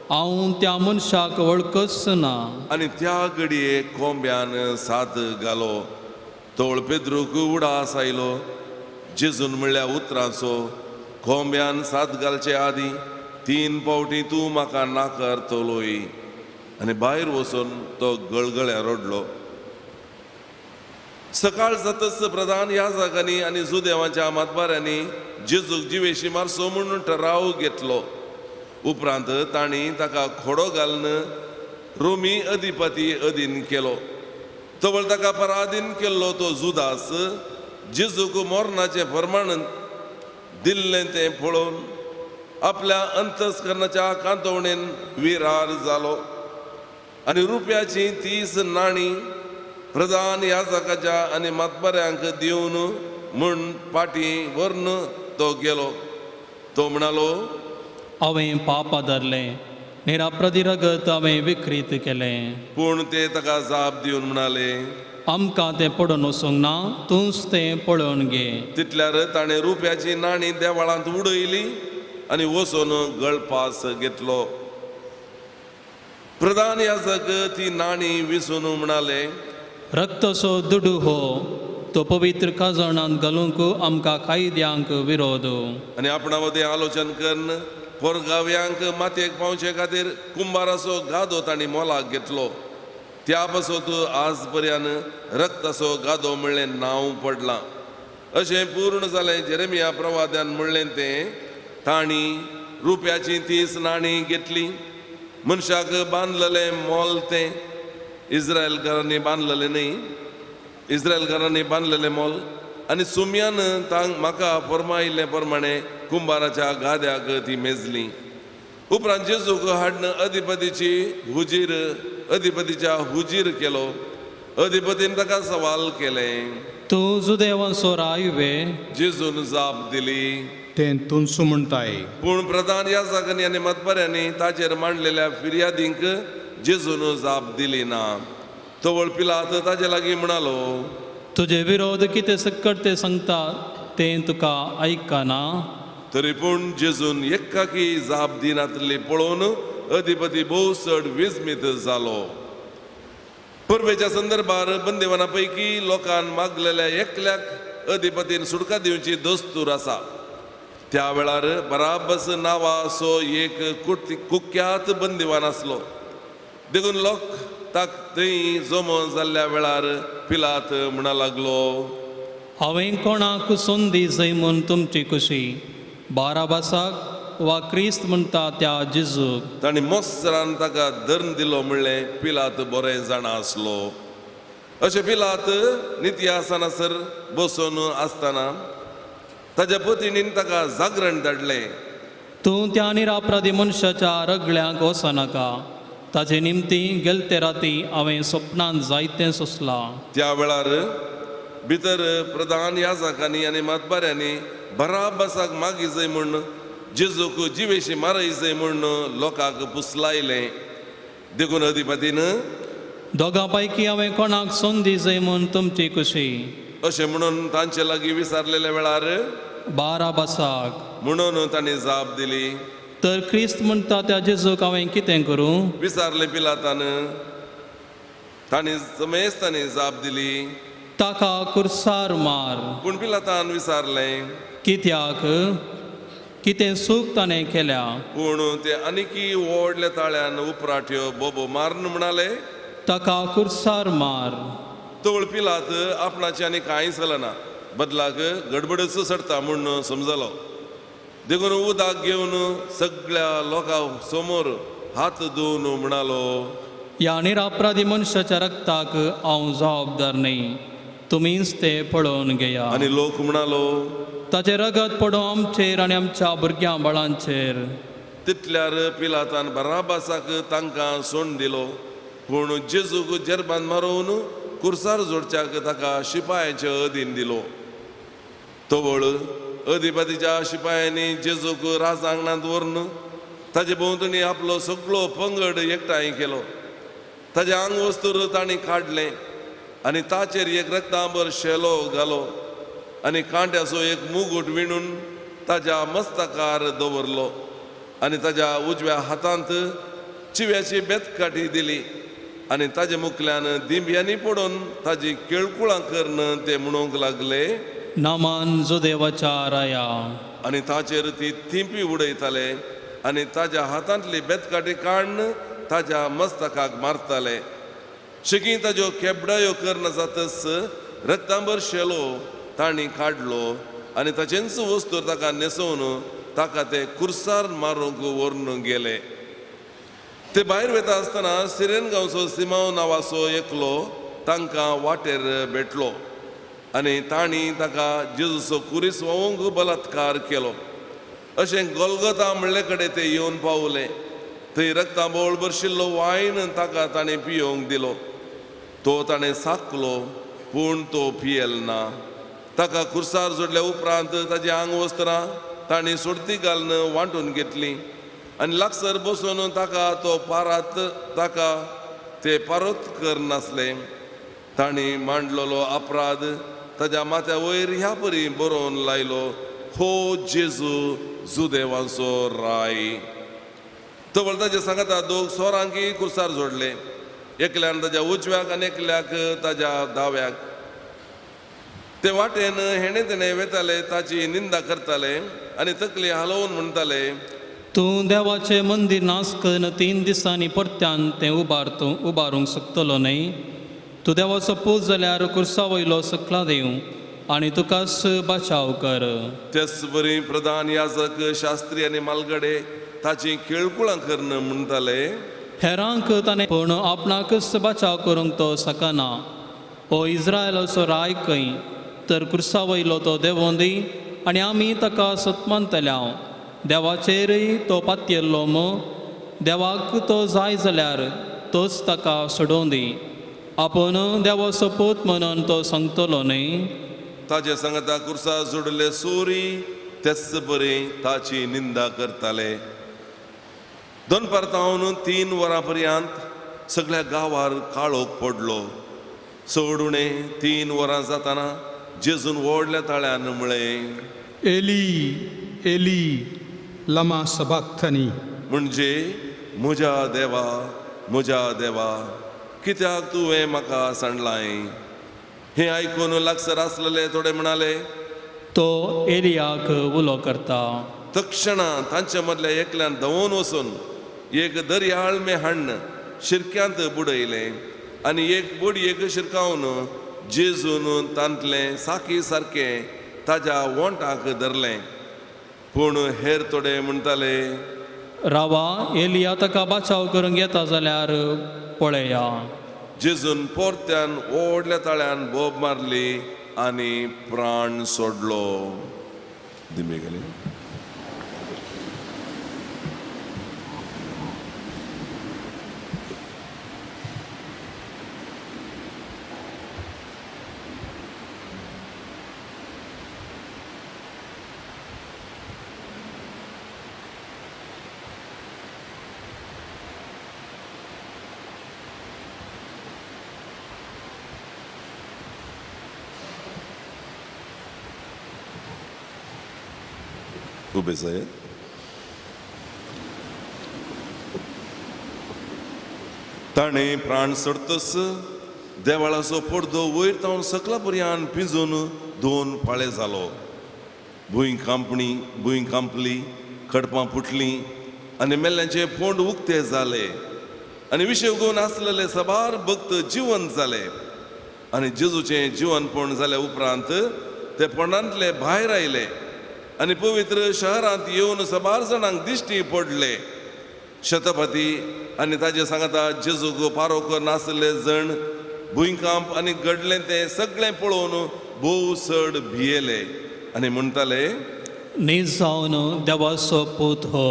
हांव त्या मनशाक वळखच ना. आनी त्या घडये कोंब्यान साद घालो. तवळ पेद्रूक उडास आयलो जेजून म्हणल्या उतरांचो, कोंब्यान साद घालचे आदीं 3 फावटी तूं म्हाका नाकारतलोय. आनी भायर वचून तो गळगळ्या रडलो. सकाळ जातच प्रधान याजकांनी आनी जुदेवांच्या मातबाऱ्यांनी जेजूक जिवेशी मारचो म्हणून ठराव घेतलो. उपरांत तांणी ताका खोडो घालून रोमी अधिपती अधीन केलो. तवळ ताका पराधीन केल्लो तो जुदास जेजूक मरणाचें फर्माण दिल्लें तें पळोवन आपल्या अंतस्करणाच्या कांतवणेन विरार जालो आनी रुपयाची 30 नाणी प्रधान याजकाच्या आनी मातबाऱ्यांक दिवन म्हूण पाटी व्हरून तो गेलो. तो म्हणालो, हांवें पाप आदारलें, निराप्रदी रगत हांवें विक्रीत केलें. पूण ते ताका जाप दिवन म्हणाले, आमकां तें पडून वचूंक ना, तूंच तें पळोवन घे. तितल्यार ताणें रुपयाची नाणी देवळांत उडयली आनी वचून गळपास घेतलो. प्रधान याजक ती नाणी विसून म्हणाले, रक्तसो दुडू हो, तो पवित्र खजानांत घालूंक आमकां कायद्यांक विरोध. आनी आपणा मदीं आलोचन करून पोरगाव्यांक मातयेक पावचे खातीर कुंबाराचो गादो तांणी मोलाक घेतलो. त्या पासत आज पर्यंत रक्ताचो गादो म्हणलें नांव पडलां. अशें पूर्ण जालें जेरेमिया प्रवाद्यान म्हणलें तें, तांणी रुपयाची 30 नाणी घेतली, मनशाक बांदलेलें मोल तें इस्रायलकारांनी बांदलेलें न्ही, इस्रायलकारांनी बांदलेलें मोल आनी सुम्यान तांक म्हाका फर्मायिल्ले प्रमाणे कुंबाराच्या गाद्याक ती मेजली. उपरांत जेजूक हाडून अधिपतीची हुजीर अधिपतीच्या हुजीर केलो. अधिपतीन ताका सवाल केलें, तूं जुदेवांचो राय वे? जेजून जाप दिली, तें तुमचो म्हणटाय. पूण प्रधान याजकांनी आनी मतबऱ्यांनी ताचेर मांडलेल्या फिर्यादींक जेजून जाप दिली ना. तवळ पिलात ताजे लागीं म्हणालो, तुजे विरोध कितें सक्कट ते सांगता तें तुका आयकना. तरी पूण जेजून एकाकी जाप दिनातली पळोवन अधिपती भोव चड विस्मीत जालो. परबेच्या संदर्भार बंदेवाना पैकी लोकान मागलेल्या एकल्याक अधिपतीन सुटका दिवची दस्तूर आसा. त्या वेळार बराबस नांवाचो एक कुख्यात बंदिवान आसलो. देखून लोक ताक थंय जमो जाल्ल्या वेळार पिलात म्हणा लागलो, हांवें कोणाक संदी जय म्हूण तुमची खुशी, बाराबासाक वा क्रिस्त म्हणटा त्या जेजूक. तांणी मोस्त्रान ताका धरून दिलो म्हणलें पिलात बरें जाणा आसलो. अशें पिलात निती आसनासर बसून आसतना ताज्या पतिणीन ताका जागरण धाडलें, तूं त्या निरापराधी मनशाच्या रगल्यांक वचनाका, ताजे निमती गेलते राती हांवें सपनान जायतें सोंसलां. त्या वेळार भितर प्रधान याजकांनी आनी मतबाऱ्यांनी बराबासाक मागी जय म्हूण जेजूक जिवेशी मारय जय म्हूण लोकांक पुसलायलें. देखून अधिपतीन, दोगां पैकी हांवें कोणाक संदी जय म्हूण तुमची खुशी, अशें म्हणून तांचे लागीं विचारलेल्या वेळार बाराबासाक म्हणून तांणी जाप दिली, तर क्रिस्त म्हणटा त्या जेजूक हांवें कितें करूं? विचारलें पिलातान. तांणी जमेस्तांनी जाप दिली, ताका कुर्सार मार. पूण पिलातान विचारलें, कित्याक, कितें चूक ताणें केल्या? पूण ते आनीकी व्हडल्या ताळ्यान उपराट्यो बोबो मारून म्हणाले, ताका कुर्सार मार. तवळ पिलात आपणाचें आनी कांय चलना, बदलाक गडबडच चडटा म्हूण समजलो. देखून उदक घेवन सगळ्या लोकां समोर हात धुवन म्हणालो, ह्या निरापराधी मनशाच्या रक्ताक हांव जबाबदार न्हय, तुमीच तें पळोवन घेया. आनी लोक म्हणालो, ताचें रगत पडूं आमचेर आनी आमच्या भुरग्यां बाळांचेर. तितल्यार पिलातान बराबासाक तांकां सोडून दिलो, पूण जेजूक जेरबान मारोवन कुर्सार जोडच्याक ताका शिपायांचे अधीन दिलो. तवळ अधिपतीच्या शिपायांनी जेजूक राज आंगणांत व्हरून ताजे भोंवतणी आपलो सगळो पंगड एकठांय केलो. ताजें आंगवस्त्र तांणी काडलें आनी ताचेर एक रक्तांबर शेलो घालो आनी कांट्याचो एक मुगूट विणून ताज्या मस्तकार दवरलो आनी ताज्या उजव्या हातांत चिव्याची बेतकाठी दिली आनी ताजे मुखल्यान दिंब्यांनी पडून ताजी केळकुळां करून ते म्हणूंक लागले, नामान जुदेवाच्या राया. आनी ताचेर ती थिंपी उडयताले आनी ताज्या हातांतली बेतकाठी काडून ताज्या मस्तकाक मारताले. शिकी ताज्यो केबडायो करना जातच रक्तांबर शेलो तांणी काडलो आनी ताचेंच वस्तू ताका न्हेसोवन ताका ते कुर्सार मारूंक व्हरून गेले. ते भायर वता आसतना सिरेन गांवचो सिमांव नांवाचो एकलो तांकां वाटेर भेटलो आनी तांणी ताका जेजूचो कुरीस व्होवंक बलात्कार केलो. अशें गोलगोता म्हणले कडेन ते येवन पावले. थंय रक्तांबोळ भरशिल्लो वायन ताका ताणें पियोवंक दिलो. तो ताणें साकलो, पूण तो पियल ना. ताका कुर्सार जोडल्या उपरांत ताजी आंगवस्त्रां ताणें सोडती घालून वांटून घेतली आनी लागसर बसून ताका तो पारात ताका ते परत करनासले. तांणी मांडलेलो अपराध ताज्या माथ्या वयर ह्या परी बरोवन लायलो, हो जेजू जुदेवांचो राय. तवळ ताजे सांगता दोग सोरांकी कुर्सार जोडले, एकल्यान ताज्या उजव्याक आनी एकल्याक ताज्या दाव्याक. ते वाटेन हेणे तेणे वेताले, ताची निंदा करताले आनी तकली हालोवन म्हणटाले, तूं देवाचें मंदीर नाश करून 3 दिसांनी परत्यान तें उबारूंक शकतलो न्हय? तूं देवाचो पूत जाल्यार कुर्सा वयलो सकला देव आनी तुकाच बचाव कर. तेच बरी प्रधान याजक शास्त्री आनी मालगडे ताची खेळकुळां करून म्हणटाले, हेरांक ताणें पूण आपणाकच बचाव करूंक तो शकना. हो इस्रायलाचो राय खंय, तर कुर्सा वयलो तो देवोन दी आनी आमी ताका सतमानतल्या. देवाचेरय तो पातयेल्लो म देवाक तो जाय जाल्यार तोच ताका सोडोवन दी. आपूण देवाचो पूत म्हणून तो सांगतलो न्हय? ताजे सांगता कुर्सा जोडले सोरी तेच बरे ताची निंदा करताले. दनपार तावन 3 वरां पर्यंत सगळ्या गांवार काळोख पडलो. चड उणें 3 वरां जाताना जेजून व्हडल्या ताळ्यान म्हळें, एली एली लमा सबाक्थनी, म्हणजे म्हज्या देवा म्हज्या देवा कित्याक तुवें म्हाका सांडलाय? हें आयकून लागसर आसलेले थोडे म्हणाले, तो एलियाक उलो करता. तक्षणा तांचे मदल्या एकल्यान धांवून वचून एक दर्याळमें हाडून शिरक्यांत बुडयलें आनी एक बोडयेक शिरकावन जेजून तांतलें साकी सारकें ताज्या वोंटाक धरलें. पूण हेर थोडे म्हणटाले, रावा, एलिया ताका बचाव करूंक येता जाल्यार पळया. जेजून परत्यान व्हडल्या ताळ्यान बोब मारली आनी प्राण सोडलो. दिमी गेली. उबे जायात. ताणें प्राण सोडतच देवाळाचो पडदो वयर तावन सकला पर्यान पिंजून दोन पाळे जालो. भूंय कांपणी, भूंय कांपली, खडपां फुटलीं आनी मेल्ल्यांचे फोंड उक्ते जाले आनी विशय उगोवन आसलेले साबार भक्त जिवंत जाले. आनी जेजूचें जिवनपण जाल्या उपरांत ते फोंडांतले भायर आयले आनी पवित्र शहरांत येवन साबार जाणांक दिश्टी पडले. शतपती आनी ताजे सांगाता जेजूक पारो करनासले जण भुंयकांप आनी घडलें तें सगळें पळोवन भोव चड भियेले आनी म्हणटाले, नीज जावन देवाचो पूत हो.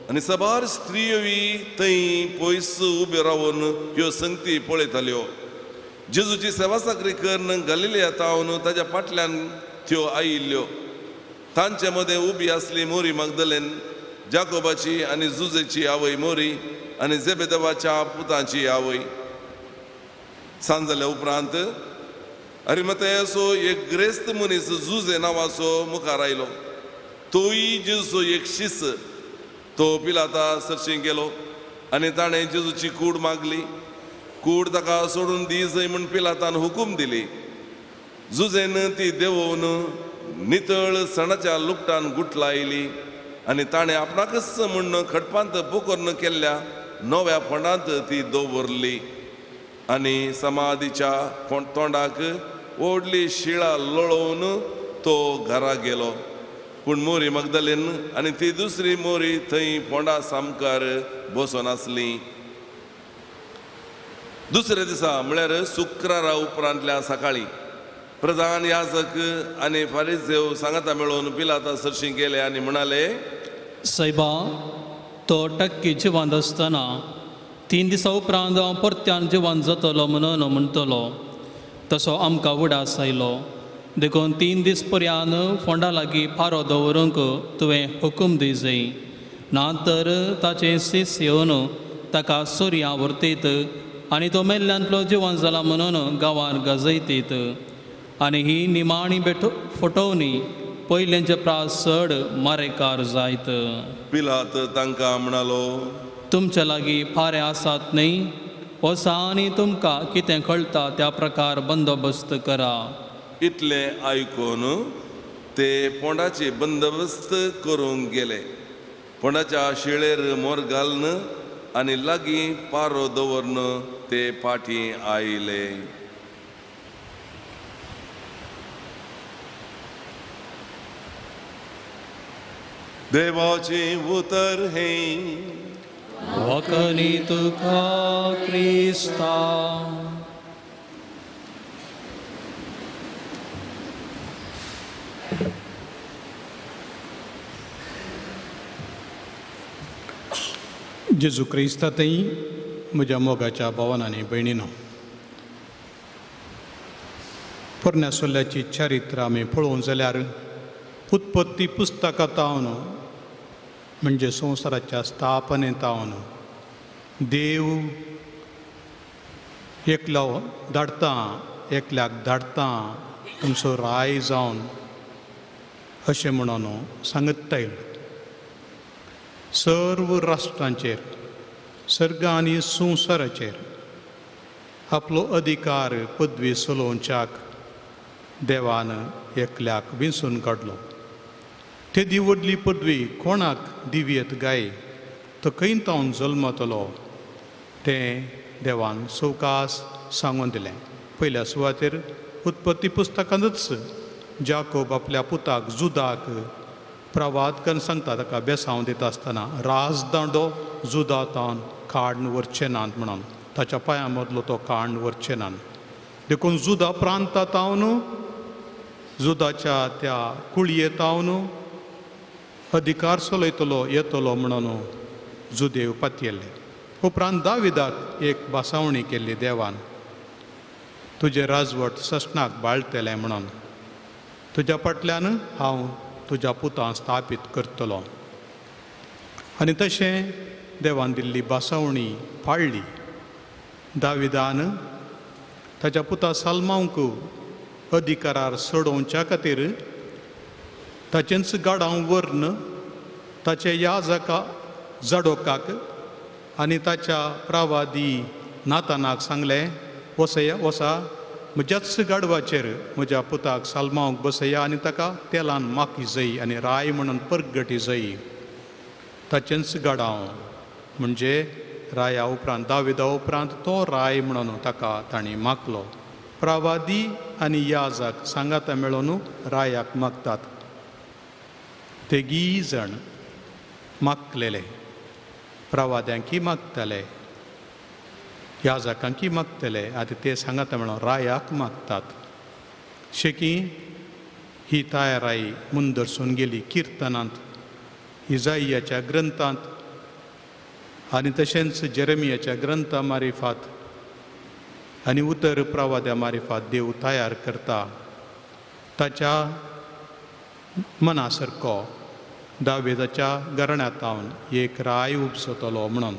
आनी साबार स्त्रियोय थंय पयस उब्यो रावन ह्यो संगती पळयताल्यो. जेजूची सेवा साकरी करून गलिलिया तावन ताज्या फाटल्यान त्यो आयिल्ल्यो. तांचे मदें उबी आसली मोरी मगदलेन, जाकोबाची आनी जुजेची आवय मोरी आनी जेबेदेवाच्या पुतांची आवय. सांज जाल्या उपरांत अरिमतयाचो एक ग्रेस्त मनीस जुजे नांवाचो मुखार आयलो. तोय जेजूचो एक शिस. तो पिलाता सरशीं गेलो आनी ताणें जेजूची कूड मागली. कूड ताका सोडून दी जय म्हूण पिलातान हुकूम दिली. जुजेन ती देंवोवन नितळ सणाच्या लुकटान गुटलायली आनी ताणें आपणाकच म्हूण खडपांत पोखरून केल्ल्या नव्या फोंडांत ती दवरली आनी समाधीच्या तोंडाक व्हडली शिळा लोळोवन तो घरा गेलो. पूण मोरी मगदलीन आनी ती दुसरी मोरी थंय फोंडा सामकार बसून आसली. दुसऱ्या दिसा म्हळ्यार शुक्रारा उपरांतल्या सकाळीं प्रधान याजक आनी फारिजेव सांगाता मेळोवन पिलाता सरशीं गेले आनी म्हणाले, सायबा, तो टक्की जिवंत आसतना 3 दिसां उपरांत हांव परत्यान जिवंत जातलो म्हणून म्हणटलो, तसो आमकां उडास आयलो. देखून 3 दीस पर्यान फोंडा लागीं पारो दवरूंक तुवें हुकूम दी जाय, ना तर ताचे सीस येवन ताका सुर्या व्हरतीत आनी तो मेल्ल्यांतलो जिवन जाला म्हणून गांवार गाजयतीत. आनी ही निमाणी बेठ फटोवणी पयल्यांचे प्रास चड मारेकार जायत. पिलात तांकां म्हणालो, तुमचे लागीं फारे आसात न्हय? वसा आनी तुमकां कितें कळटा त्या प्रकार बंदोबस्त करा. इतलें आयकून ते फोंडाचे बंदोबस्त करूंक गेले. फोंडाच्या शिळेर मोर घालून आनी लागीं पारो दवरून ते फाटीं आयले. देवाचें उतर हें. वखनी तुका क्रिस्ता. जेजू क्रिस्तांतय म्हज्या मोगाच्या भावान आनी भयणीनो, पोरण्या सोल्ल्याची चरित्र आमी पळोवंक जाल्यार उत्पत्ती पुस्तकांत हांव म्हणजे संवसाराच्या स्थापनेंत हांव देव एकलो धाडटा, एकल्याक धाडटा तुमचो राय जावन अशें म्हणून सांगत आयलो. सर्व राष्ट्रांचेर, सर्ग आनी संवसाराचेर आपलो अधिकार पदवी चलोवच्याक देवान एकल्याक विंचून काडलो. तेदी व्हडली पदवी कोणाक दिवयेत गाय, तो खंय तावन जल्मतलो तें देवान सवकास सांगून दिलें. पयल्या सुवातेर उत्पत्ती पुस्तकांतच जाकोब आपल्या पुताक जुदाक प्रवाद करून सांगता, ताका बेसांव दिता आसतना राजदांडो जुदा तावन काडून व्हरचे नात म्हणून, ताच्या पांयां मदलो तो काडून व्हरचे नात. देखून जुदा प्रांता तावन, जुदाच्या त्या कुळये तावन अधिकार चलयतलो येतलो म्हणून जुदेव पातयेल्ले. उपरांत दाविदाक एक भासावणी केल्ली देवान, तुजें राजवट ससणाक बाळटलें म्हणून, तुज्या फाटल्यान हांव तुज्या पुतां स्थापीत करतलो. आनी तशें देवान दिल्ली भासावणी पाळ्ळी. दाविदान ताच्या पुता साल्मांक अधिकारार चडोवच्या खातीर ताचेंच गाडां व्हरून ताचे याजका जाडोकाक आनी ताच्या प्रवादी नातानाक सांगलें, वसया वसा म्हज्याच गाडवाचेर म्हज्या पुताक सालमांवक बसया आनी ताका तेलान माकी जय आनी राय म्हणून परगटी जय. ताचेंच गाडांव म्हणजे राया उपरांत दाविदा उपरांत तो राय म्हणून ताका तांणी मागलो. प्रवादी आनी याजक सांगाता मेळोवन रायाक मागतात. तेगीय जाण मागलेले, प्रवाद्यांकी मागतले, याजकांकी मागतले, आतां ते सांगाता मेळोवन रायाक मागतात. शेकी ही तयाराय मुंदरसून गेली किर्तनांत, इजाइयाच्या ग्रंथांत आनी तशेंच जेरेमियाच्या ग्रंथा मारिफात आनी उतर प्रवाद्या मारिफात देव तयार करता ताच्या मना सारको दावेदाच्या घराण्यांत एक राय उपसतलो म्हणून.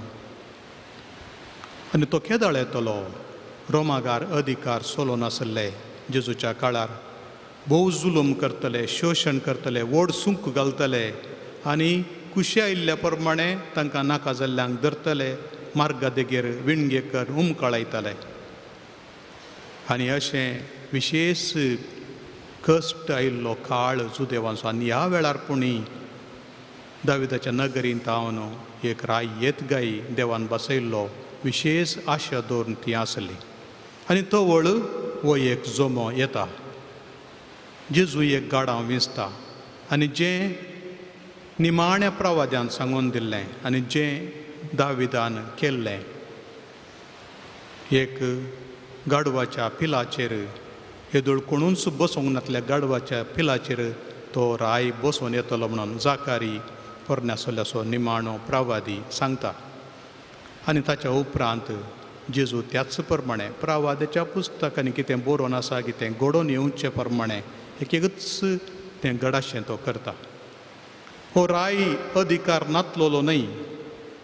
आनी तो केदळ येतलो? रोमागार अधिकार सोलो नासले जेजूच्या काळार. भोव जुलूम करतले, शोशण करतले, व्हड सुंक घालतले आनी कुशी आयिल्ल्या प्रमाणे तांकां नाका जाल्ल्यांक धरतले, मार्गा देगेर विणगेकर उमकळायतले. आनी अशें विशेश कश्ट आयिल्लो काळ जुदेवांचो. आनी ह्या वेळार पुणी दाविदाच्या नगरींत हांव एक राय येत गाय देवान बसयल्लो विशेश आशा दवरून ती आसली. आनी तो वळ हो एक जोमो येता, जेजू एक गाडांव विंचता आनी जें निमाण्या प्रवाद्यान सांगून दिल्लें आनी जें दाविदान केल्लें, एक गाडवाच्या पिलाचेर हेदोळ कोणूच बसोवंक नासल्या गाडवाच्या पिलाचेर तो राय बसोवन येतलो म्हणून जाकारी पोरण्या सोल्याचो निमाणो प्रवादी सांगता. आनी ताच्या उपरांत जेजू त्याच प्रमाणे प्रवाद्याच्या पुस्तकांनी कितें बरोवन आसा, कितें घडोवन येवचे प्रमाणे एक एकच तें घडाशें तो करता. हो राय अधिकार नातलोलो न्हय,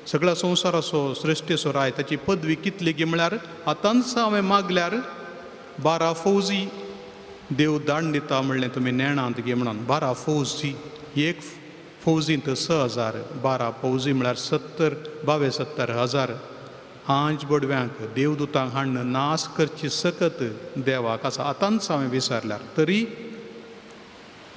सगळ्या संवसाराचो सृश्टीचो राय. ताची पदवी कितली गी म्हळ्यार आतांच हांवें मागल्यार 12 फौजी देव दांड दिता म्हणलें तुमी नेणांत गे म्हणून. 12 फौजी, एक फौजींत 6000, 12 फौजी म्हळ्यार 70 हजार आंज बडव्यांक देवदूतांक हाडून नाश करची सकत देवाक आसा. आतांच हांवें विसरल्यार तरी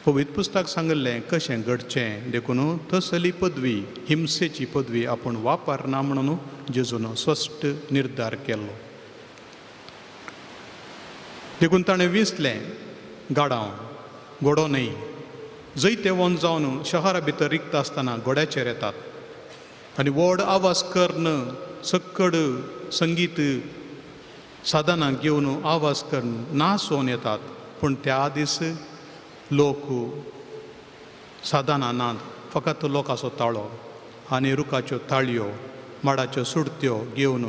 पवित्र पुस्तक सांगिल्लें कशें घडचें, देखून तसली पदवी हिंसेची पदवी आपूण वापरना म्हणून जेजून स्पश्ट निर्धार केलो. देखून ताणें विंचलें गाडांव, घोडो न्हय. जैते वन जावन शहरा भितर रिगता आसतना घोड्याचेर येतात आनी व्हड आवाज करून सक्कड संगीत साधनां घेवन आवाज करून नाचोवन येतात. पूण त्या दीस लोक साधनां नात, फकत लोकांचो ताळो आनी रुखाच्यो ताळयो, माडाच्यो सुडत्यो घेवन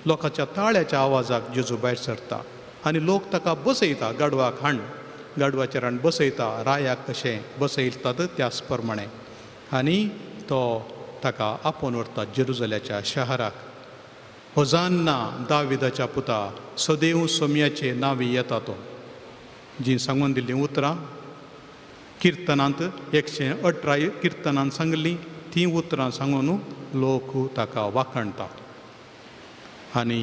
लोकांच्या ताळ्याच्या आवाजाक जेजू भायर सरता आनी लोक ताका बसयता, गाडवाक हाण, गाडवाचेर हाण बसयता, रायाक कशें बसयतात त्याच प्रमाणे. आनी तो ताका आपोवन व्हरता जेरुजल्याच्या शहराक. होजान्ना दाविदाच्या पुता, सदैव सोम्याचे नांवी येता तो. जी सांगून दिल्लीं उतरां किर्तनांत 118 किर्तनांत सांगली तीं उतरां सांगून लोक ताका वाखणटा. आनी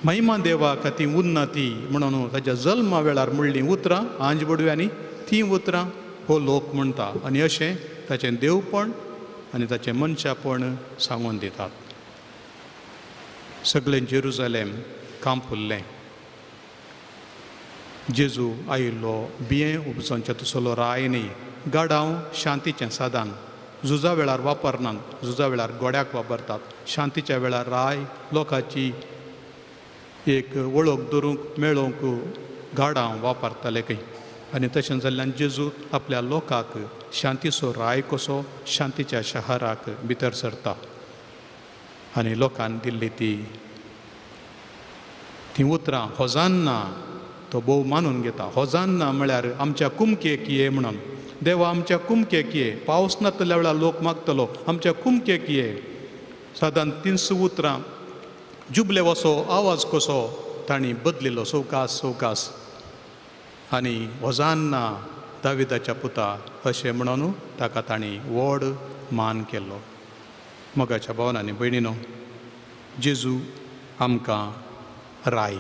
महिमा देवाक ती उन्नती म्हणून ताच्या जल्मा वेळार म्हणलीं उतरां आंज बडव्यांनी तीं उतरां हो लोक म्हणटा. आनी अशें ताचें देवपण आनी ताचें मनशापण सांगून दितात. सगळें जेरुजलेम कांपुल्लें. जेजू आयिल्लो बियें उपजोवचें तसलो राय न्ही. गाडांव शांतीचें साधन, झुजा वेळार वापरनात, झुजा वेळार गोड्याक वापरतात. शांतीच्या वेळार राय लोकांची एक वळख धरूंक मेळोवंक गाडांव वापरताले खंय. आनी तशें जाल्ल्यान जेजू आपल्या लोकांक शांतीचो राय कसो शांतीच्या शहराक भितर सरता आनी लोकांक दिल्ली ती तीं उतरां होजान्ना तो भोव मानून घेता. होजान्ना म्हळ्यार आमच्या कुमकेक ये म्हणून. देवा आमच्या कुमकेक ये. पावस नातल्या वेळार लोक मागतलो आमच्या कुमकेक ये. सादारण 300 उतरां जुबले वसो आवाज कसो तांणी बदलिलो, सवकास सवकास. आनी होजान्ना दाविदाच्या पुता अशें म्हणून ताका तांणी व्हड मान केल्लो. मोगाच्या भावान आनी भयणीनो, जेजू आमकां राय.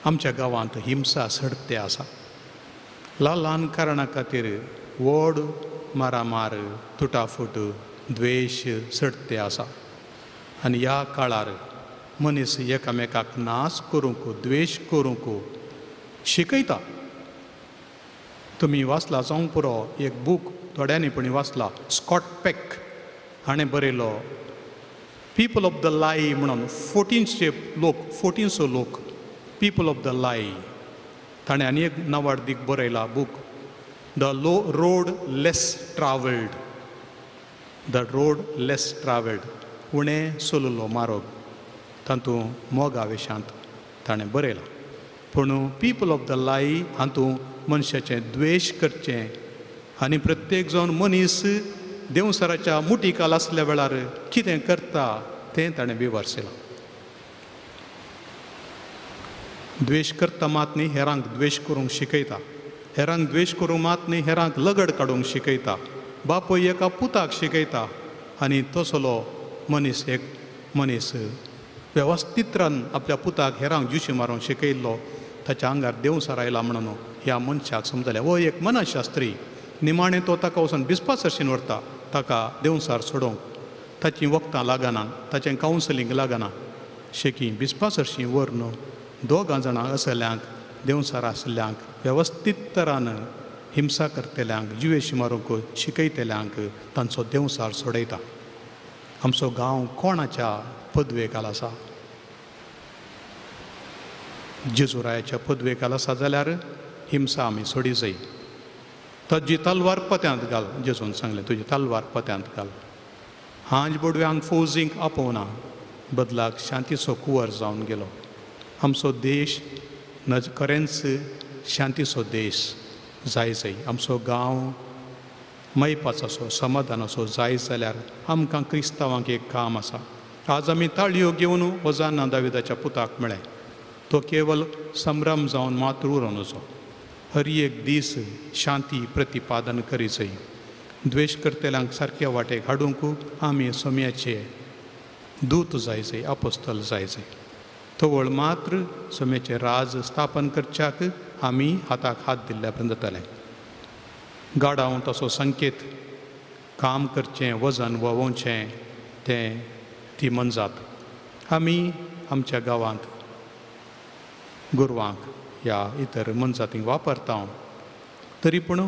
आमच्या गांवांत हिंसा सडते आसा. ल्हान ल्हान कारणा खातीर व्हड मारामार, तुटाफूट, द्वेश सडते आसा. आनी ह्या काळार मनीस एकामेकाक नाश करूंक, द्वेश करूंक शिकयता. तुमी वाचला जावंक पुरो एक बूक, थोड्यांनी पूण वाचला, स्कॉट पेक हाणें बरयलो पीपल ऑफ the लाय म्हणून. 14 लोक, 14 लोक, पीपल ऑफ the लाय. ताणें आनी एक नावाडदीक बरयला book, the road less travelled. The road less travelled, उणें सोललो मारोग, तातूंत मोगावेशांत ताणें बरयलां. पूण पीपल ऑफ the लाय हातूंत मनशाचें द्वेश करचें आनी प्रत्येक जावन मनीस देवसराच्या मुटिकाल आसल्या वेळार कितें करता तें ताणें विवर्सलां. द्वेश करता मात न्ही, हेरांक द्वेश करूंक शिकयता. हेरांक द्वेश करूंक मात न्ही, हेरांक लगड काडूंक शिकयता. बापूय एका पुताक शिकयता आनी तसलो मनीस एक मनीस वेवस्थीत आपल्या पुताक हेरांक ज्युशी मारूंक शिकयल्लो, ताच्या आंगार देवसार आयला म्हणून ह्या मनशाक समजलें. हो एक मनशास्त्री. निमाणें तो ताका वचून बिस्पा सरशीन व्हरता, ताका देवसार सोडोवंक. ताचीं वखदां लागना, ताचें कावन्सिलींग लागना. शेकी बिस्पा सरशी व्हरून दोगां जाणां असल्यांक, देवसार आसल्यांक, वेवस्थीत तरान हिंसा करतल्यांक, जिवेशी मारूंक शिकयतल्यांक तांचो देवसार सोडयता. आमचो गांव कोणाच्या पदवेकाल आसा? जेजुरायाच्या पदवेकाल आसा जाल्यार हिंसा आमी सोडी जाय. तुजी तलवार पत्यांत घाल, जेजून सांगलें, तुजी तलवार पत्यांत घाल. हांज बोडव्यांक फौजींक आपोवना, बदलाक शांतीचो कुंवर जावन गेलो. आमचो देश खरेंच शांतीचो देश जाय जाय. आमचो गांव मैपाचो, समाधानाचो जाय जाल्यार आमकां क्रिस्तांवांक एक काम आसा. आज आमी ताळयो घेवन वजाना दाविदाच्या पुताक मेळ्ळें, तो केवल संभ्रम जावन मात्र उरोन वचो. हर एक दीस शांती प्रतिपादन करी जाय. द्वेश करतल्यांक सारक्या वाटेक हाडूंक आमी सोम्याचे दूत जाय जाय, अपोस्तल जाय जाय. तवळ मात्र सोम्याचें राज स्थापन करच्याक आमी हाताक हात दिल्ल्या पर्यंत जातलें. गाडाव तसो संकेत, काम करचें, वजन वोवचें, तें ती मनजात. आमी आमच्या गांवांत गोरवांक ह्या इतर मनजातींक वापरता, तरी पूण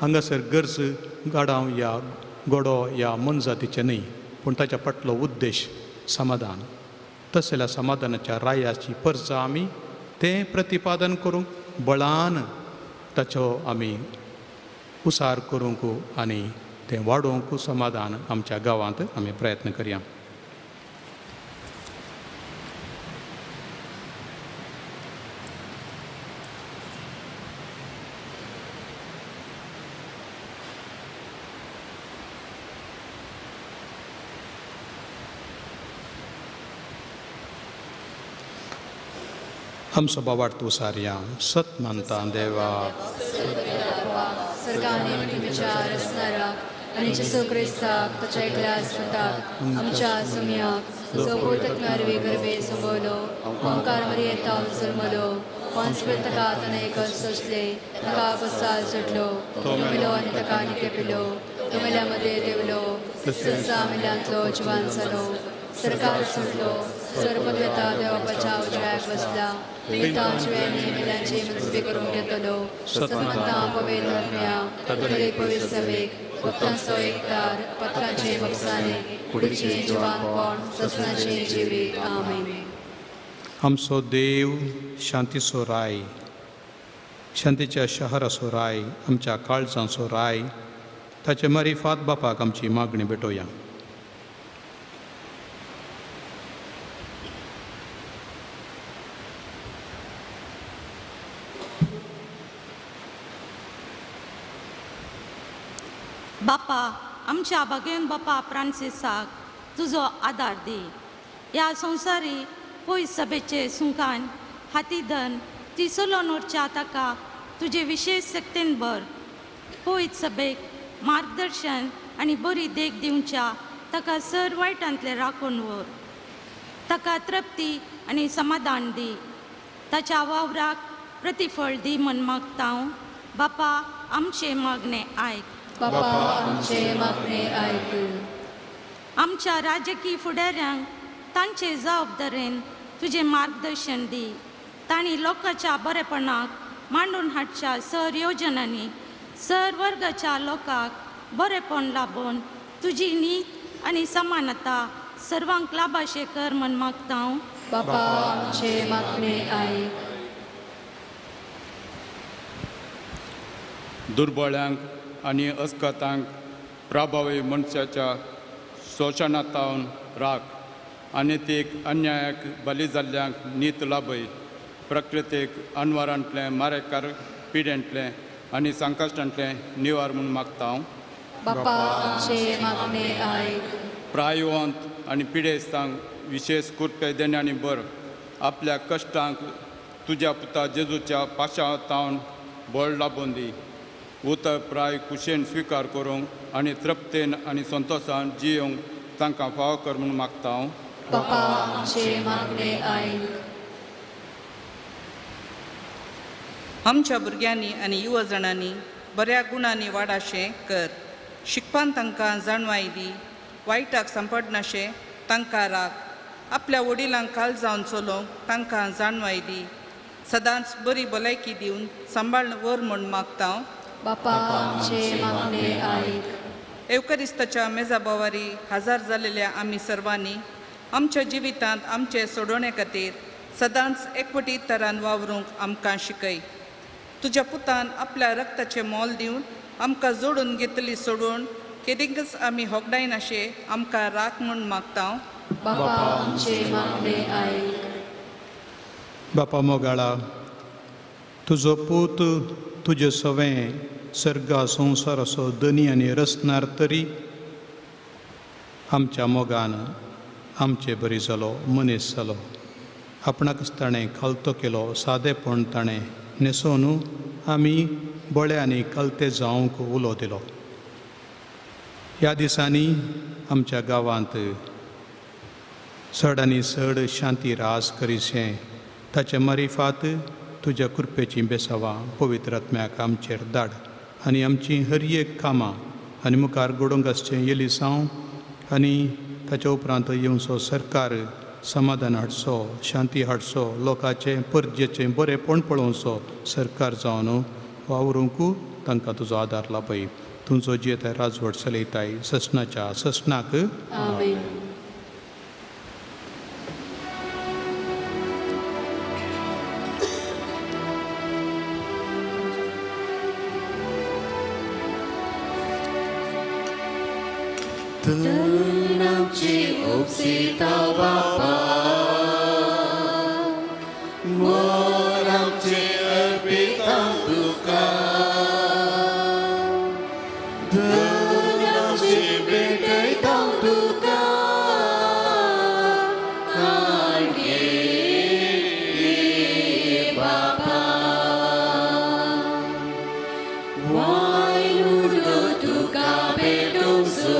हांगासर गरज गाडाव या गोडो ह्या मनजातीचें न्हय, पूण ताच्या फाटलो उद्देश समाधान. तसल्या समाधानाच्या रायाची परजा आमी तें प्रतिपादन करूंक बळान ताचो आमी उसार करूंक आनी तें वाडोवंक समाधान आमच्या गांवांत आमी प्रयत्न करया. आमचो बाबार्थ उसारया. सत मानता देवा सरकाराने विचार असणारा आनी जेजू क्रिस्ताक ताच्या एकल्या स्वताक आमच्या सुम्याक जो पवित्र गर्भे संभवलो, ओंकार मरियेंत जल्मलो, पोन्स ताका ताणें कश्ट सोंसले, ताका पसार चडलो, तो मेलो आनी ताका निकेपिलो, तो मेल्या मदें देंवलो, ससा मेल्यांतलो जिवान जालो, सरकार सोडलो, सर्वपदवेता देवाच्या उजव्याक बसला, पितांची मेल्यांची मनसुबी करूंक येतलो. सतमंता पवित्र आत्म्या, कथोलीक पवित्र सभेक, भक्तांचो एकतार, पत्रांचे बक्षाने, कुडीचें जिवानपण, ससनाचें जिवीत. आमेन. आमचो देव शांतीचो राय, शांतीच्या शहराचो राय, आमच्या काळजांचो राय, ताचे मारिफात बापाक आमची मागणी भेटोवया. बापा, आमच्या भागेन बापा फ्रांसिसाक तुजो आदार दी. ह्या संवसारी पयस सभेचे सुंकान हातीधन ती चलोवन व्हरच्या ताका तुजे विशेश शक्तीन भर. पयस सभेक मार्गदर्शन आनी बरी देख दिवच्या ताका सर वायटांतलें राखून व्हर. ताका तृप्ती आनी समाधान दी. ताच्या वावराक प्रतिफळ दी म्हण मागता. बापा आमचें मागणें आयक. बापा आमचें मागणें आयक. आमच्या राजकीय फुडाऱ्यांक तांचे जबाबदारेन तुजें मार्गदर्शन दी. तांणी लोकांच्या बरेपणाक मांडून हाडच्या सर योजनांनी सर वर्गाच्या लोकांक बरेपण लाबोवन तुजी नीत आनी समानता सर्वांक लाभाशें कर म्हण मागता. बापा आमचें मागणें आयक. दुर्बळ्यांक आनी अस्कतांक प्रभावी मनशाच्या शोशणांतावन राख आनी तीक अन्यायाक बली जाल्ल्यांक नीत लाभय. प्रकृतीक अनवरांतलें मारेकार पिडेंतलें आनी संकश्टांतलें निवार म्हूण मागता हांव. बापा आमचें मागणें आयक. प्रायवंत आनी पिडेस्तांक विशेश कृपे देण्यांनी बर आपल्या कश्टांक तुज्या पुता जेजूच्या पाशांतावन बळ लाबून दी. उतर प्राय कुशेन स्विकार करूंक आनी तृप्तेन आनी संतोशान जियोंक तांकां फावो कर म्हूण मागता हांव. बापा आमचें मागणें आयक. आमच्या भुरग्यांनी आनी युवा जाणांनी बऱ्या गुणांनी वाडाशें कर. शिकपान तांकां जाणवाय दी. वायटाक सांपडनाशें तांकां राख. आपल्या वडिलांक काल जावन चलोवंक तांकां जाणवाय दी. सदांच बरी भलायकी दिवन सांबाळ व्हर म्हूण मागता. बापा आमचें मागणें आयक. एवकरिस्ताच्या मेजाबावारी हजार जाल्लेल्या आमी सर्वांनी आमच्या जिवितांत आमचे सोडोवणे खातीर सदांच एकवटीत तरान वावरूंक आमकां शिकय. तुज्या पुतान आपल्या रक्ताचें मोल दिवन आमकां जोडून घेतली सोडून केदींकच आमी होगडायनाशे आमकां राख म्हूण मागता. बापा आमचें मागणें आयक. बापा मोगाळा, तुजो पूत तुजे सवें सर्गा संवसाराचो दनी आनी रचणार तरी आमच्या मोगान आमचे बरी जालो, मनीस जालो. आपणाकच ताणें खालतो केलो, सादेपण ताणें न्हेसोवन आमी बळे आनी खालते जावंक उलो दिलो. ह्या दिसांनी आमच्या गांवांत चड आनी चड शांती रास करीशें ताचे मारिफात तुज्या कृपेचीं बेसावां पवित्र आत्म्याक आमचेर धाड आनी आमचीं हर एक कामां आनी मुखार घडोवंक आसचें येलिसांव आनी ताच्या उपरांत येवचो सरकार समाधान हाडचो, शांती हाडचो, लोकांचें परजेचें बरेंपण पळोवचो सरकार जावन वावरूंक तांकां तुजो आदार लाभय. तुमचो जियेताय राजवट चलयताय ससनाच्या ससनाक. आमेन. आमची उपसिता बापा, मन आमचें अर्पिता तुका, धन आमचें भेटयता तुका, काडगे बापा, वायल उडो तुका भेटोवचो.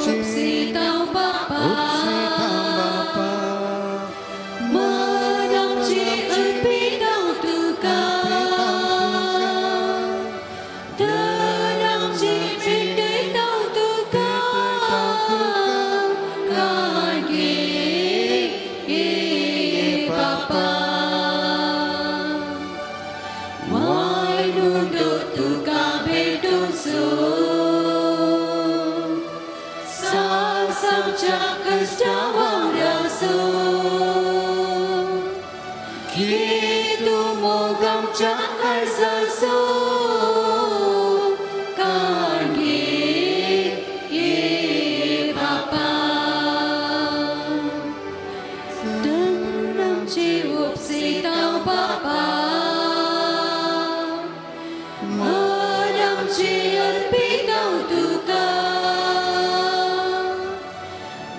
Upsita Bapa, मन आमचें आमच्या कश्टा वावरासो घे तूं मोग आमच्या काळजाचो काण घे ये बापा धन आमचे उपसिता बापा मन आमचे अर्पिता तुका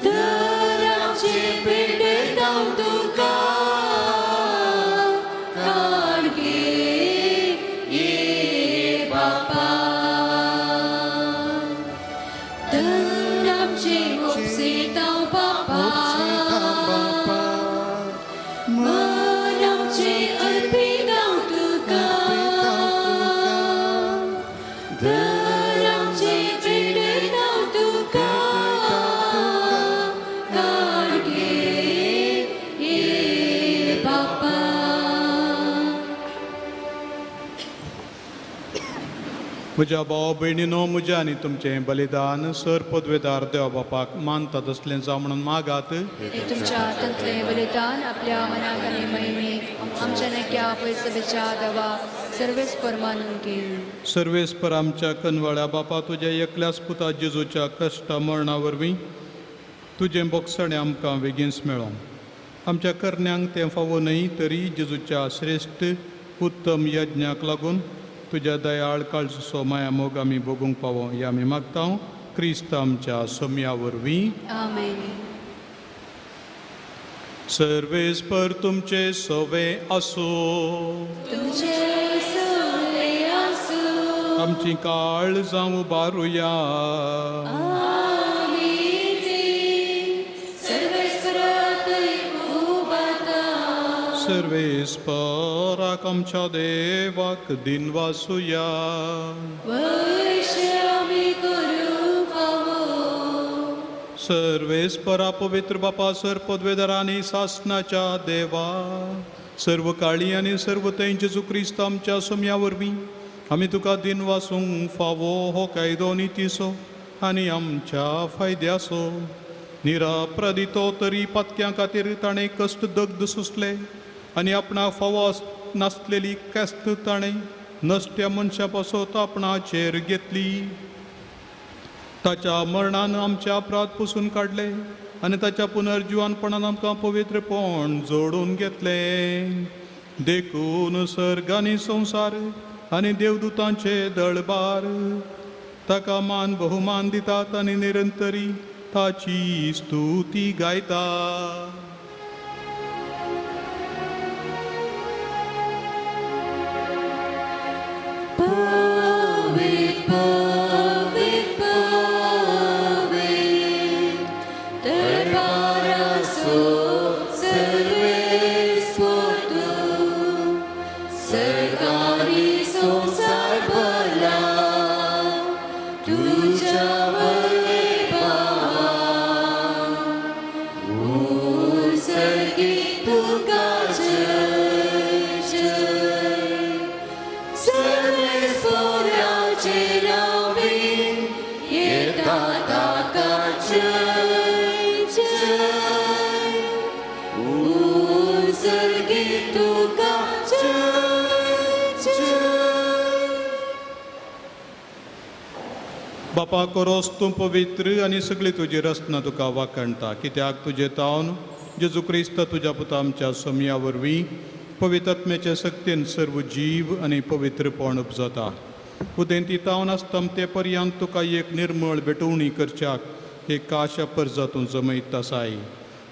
धर आमचे पेटता तुका काण घे ये बापा धन आमचे उपसिता बापा मन आमचे अर्पिता तुका धर आमचे पेटता तुका काण घे ये बापा. म्हज्या भाव भयणीनो, म्हजें आनी तुमचें बलिदान सर पदवेदार देवा बापाक मानता तसलें जावं म्हणून मागात. हे तुमच्या हातांतलें बलिदान आपल्या मनाक आनी महिमेक आमच्या नेक्या पयसभेच्या देवा सर्वेस परमानून घेवन. सर्वेस्पर आमच्या कनवाळ्या बापा, तुज्या एकल्याच पुता जेजूच्या कश्टा मरणा वरवीं तुजें बोगसणें आमकां बेगीनच मेळों. आमच्या करण्यांक तें फावो न्हय तरी जेजूच्या श्रेश्ठ उत्तम यज्ञाक लागून तुज्या दयाळ काळजो माया मोग आमी भोगूंक पावो हे आमी मागता क्रिस्त आमच्या सोम्या वरवीं. आमेन. सर्वेस्पर तुमचे सवे आसूं. तुमचे सवे आसूं. आमची काळ जावं उबारुया. आमी ती सर्वेस्पराक उबाता. सर्वेस्पराक आमच्या देवाक दिनवासुया. वैश्य आमी करूंक फावो. सर्वेस्परा पवित्र बापा, सर पदवेदार आनी सासनाच्या देवा, सर्व काळी आनी सर्व थंय जेजू क्रिस्त आमच्या सोम्या वरवीं आमी तुका दिनवासूंक फावो हो कायदो नितीचो आनी आमच्या फायद्याचो. निराप्रदितो तरी पातक्यां खातीर ताणें कश्ट दग्ध सोंसले आनी आपणाक फावो नासलेली केस्त ताणें नश्ट्या मनशा पासत आपणाचेर घेतली. ताच्या मरणान आमचे अपराध पुसून काडले आनी ताच्या पुनर्जिवानपणान आमकां पवित्रपण जोडून घेतलें. देखून सर्ग आनी संवसार आनी देवदूतांचे दळबार ताका मान बहुमान दितात आनी निरंतरी ताची स्तुती गायता. पवित्र पवित्र पवित्र दरबारासो सर्वेस्पर तूं सरकारी संवसार भरला तुज्या वरवीं. उत्सर्गी तुका जय जय सर्वेस्पराचे नांवान येता ताका जय जय उत्सर्गी तुका जय जय. बापा, कोरोस तूं पवित्र आनी सगळी तुजी रचना तुका वाखणटा, कित्याक तुजे तावन जेजू क्रिस्त तुज्या पुता आमच्या सोम्या वरवीं पवित्रात्म्याच्या शक्तीन सर्व जीव आनी पवित्रपण उपजता. उदेंती तावन आसतम ते पर्यंत तुका एक निर्मळ भेटवणी करच्याक एक आशा परजा तूं जमयत आसाय.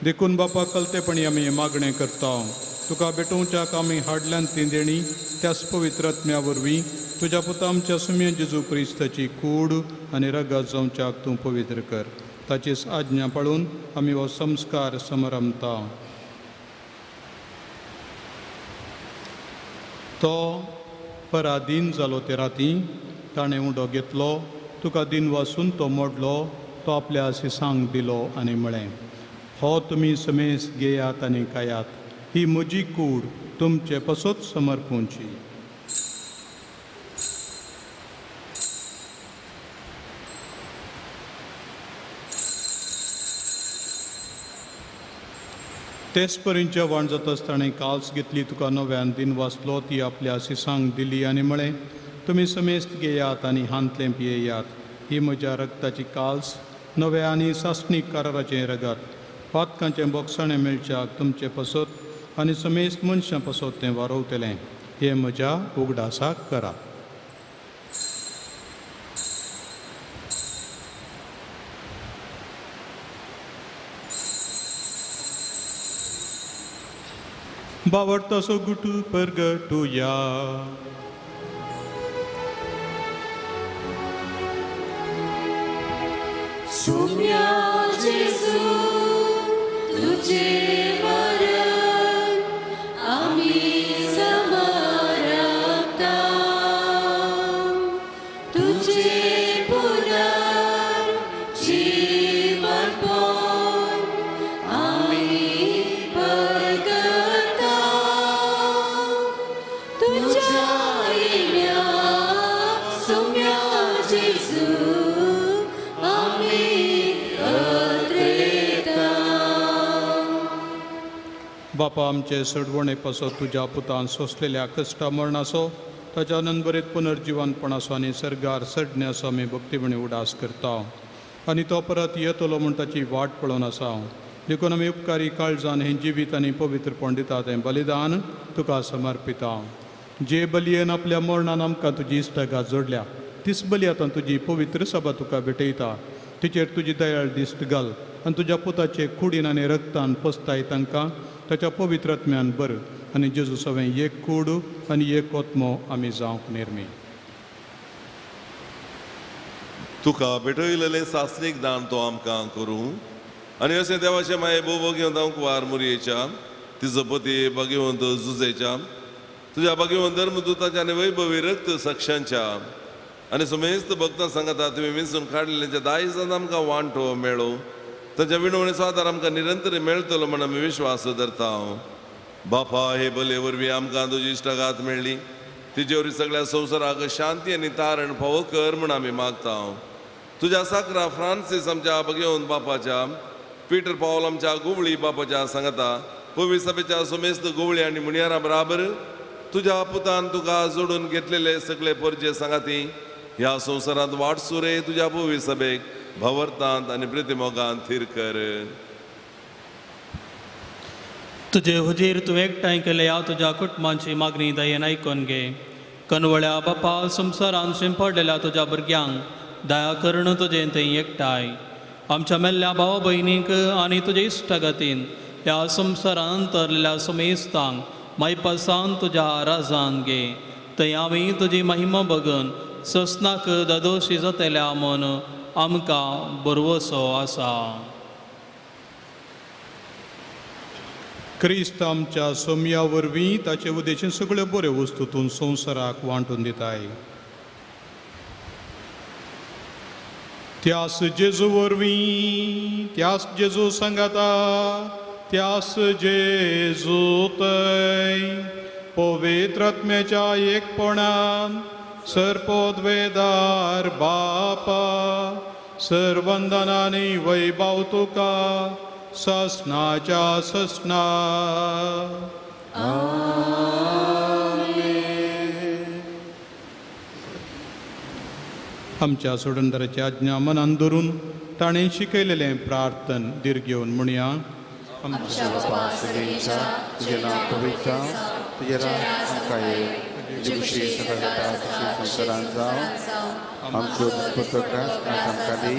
देखून बापा, कलतेपणी आमी मागणें करता तुका भेटोवच्याक आमी हाडल्यान ती देणी त्याच पवित्रात्म्या वरवीं तुज्या पुता आमच्या सुम्या जेजू क्रिस्ताची कूड आनी रगत जावच्याक तूं पवित्र कर. ताचीच आज्ञा पाळून आमी हो संस्कार समारंभता. तो पराधीन जालो ते राती ताणें उंडो घेतलो, तुका दिन वासून तो मोडलो, तो आपल्या शिसांक दिलो आनी म्हळें, हो तुमी समेस घेयात आनी खायात, ही म्हजी कूड तुमचे पसत समर्पूंची. तेच परीन जेवण जाताच ताणें काल्स घेतली, तुका नव्यान दिन वाचलो, ती आपल्या शिसांक दिली आनी म्हळें, तुमी समेस्त घेयात आनी हांतलें पियेयात. ही म्हज्या रगताची काल्स, नव्या आनी सासणीक कराराचें रगत. पातकांचें बोगसाणें मेळच्याक तुमचे पसत आनी समेस्त मनशां पसत तें वारोवतलें. हें म्हज्या उगडासाक करा. बावडतासो गुटू परगटुया. सुम्या जेजू तुझे मरण आमी समर्पता, तुझे पुनर्जीवनपण आमी परगता, तुझ्या येण्या सुम्या जेजू बापा आमचे सडवणे पासत तुज्या पुतान सोंसलेल्या कश्टा मरणाचो, ताच्या आनंदभरीत पुनर्जिवनपणाचो आनी सर्गार सडण्याचो आमी भक्तीपणी उडास करता आनी तो परत येतलो म्हूण ताची वाट पळोवन आसा. देखून आमी उपकारी काळजान हें जिवीत आनी पवित्रपण दिता तें बलिदान तुका समर्पिता. जे बलयेन आपल्या मरणान आमकां तुजी इश्टागात जोडल्या तीच बली आतां तुजी पवित्र सभा तुका भेटयता. तिचेर तुजी दयाळ दिश्ट घाल आनी तुज्या पुताचे कुडीन आनी रक्तान पसताय तांकां ताच्या पवित्र आत्म्यान बर आनी जेजू सवें एक कूड आनी एक आत्मो आमी जावंक निर्मी. तुका भेटयलेलें सासणीक दान तो आमकां करूं आनी अशें देवाचें माये बोबो घेवन हांव कुवार मुरयेच्या तिजो पती भाग्यवंत जुजेच्या तुज्या भाग्यवंत धर्मदूताच्या आनी वैभवी रक्त साक्षांच्या आनी सुमेस्त भक्तां सांगता तुमी विंचून काडलेल्या दायजान आमकां वांटो मेळो. ताच्या विणवणेचो आदार आमकां निरंतर मेळटलो म्हण आमी विश्वास धरता. बापा हे बले वरवीं आमकां तुजी इश्टागात मेळ्ळी, तिजे वरवीं सगळ्या संवसाराक शांती आनी तारण फावो कर म्हण आमी मागता. तुज्या साकरा फ्रांसीस आमच्या भगेवन बापाच्या, पीटर पावल आमच्या गुवळी बापाच्या सांगता पवित्र सभेच्या सुमेस्त गुवळी आनी मुनियारा बराबर तुज्या पुतान तुका जोडून घेतलेले सगळे परजे सांगाती ह्या संवसारांत वाटसुरे तुज्या पवित्र सभेक भवर्तांत आनी प्रितिमोगांत थीर कर. तुजे हुजीर तूं एकठांय केल्या तुज्या कुटुंबांची मागणी दयेन आयकून घे. कनवळ्या बापा संवसारांत शिंपडलेल्या तुज्या भुरग्यांक दया करून तुजें थंय एकठांय आमच्या मेल्ल्या भावा भयणींक आनी तुजे इश्टागतीन ह्या संवसारांत तरलेल्या समेस्तांक मायपासान तुज्या राजान घे. थंय आमी तुजी महिमा बगून ससनाक दादोशी जातल्या म्हूण आमकां बरवसो आसा. क्रिस्त आमच्या सोमया वरवीं ताचे उदेशीन सगळ्यो बऱ्यो वस्तू तूं संवसाराक वांटून दिताय. त्यास जेजू वरवीं, त्यास जेजू सांगाता, त्यास जेजू तय पवित्र आत्म्याच्या एकपणान सर्पोद्वेदार बापा सर्वंदनानी वैभव तुका ससनाच्या ससना. आमच्या सोडणदाराची आज्ञा मनान धरून ताणें शिकयलेलें प्रार्थन दीर्घ घेवन म्हणया. आमच्या बापा सर्गेच्या, तुजें नांव पवित्र जावं, तुजें राज आमकां येवं, तुजी खुशी सगळ्या जाता तशी संवसारांत जावं. आमचो दिसपट्टो ग्रास आज आमकां दी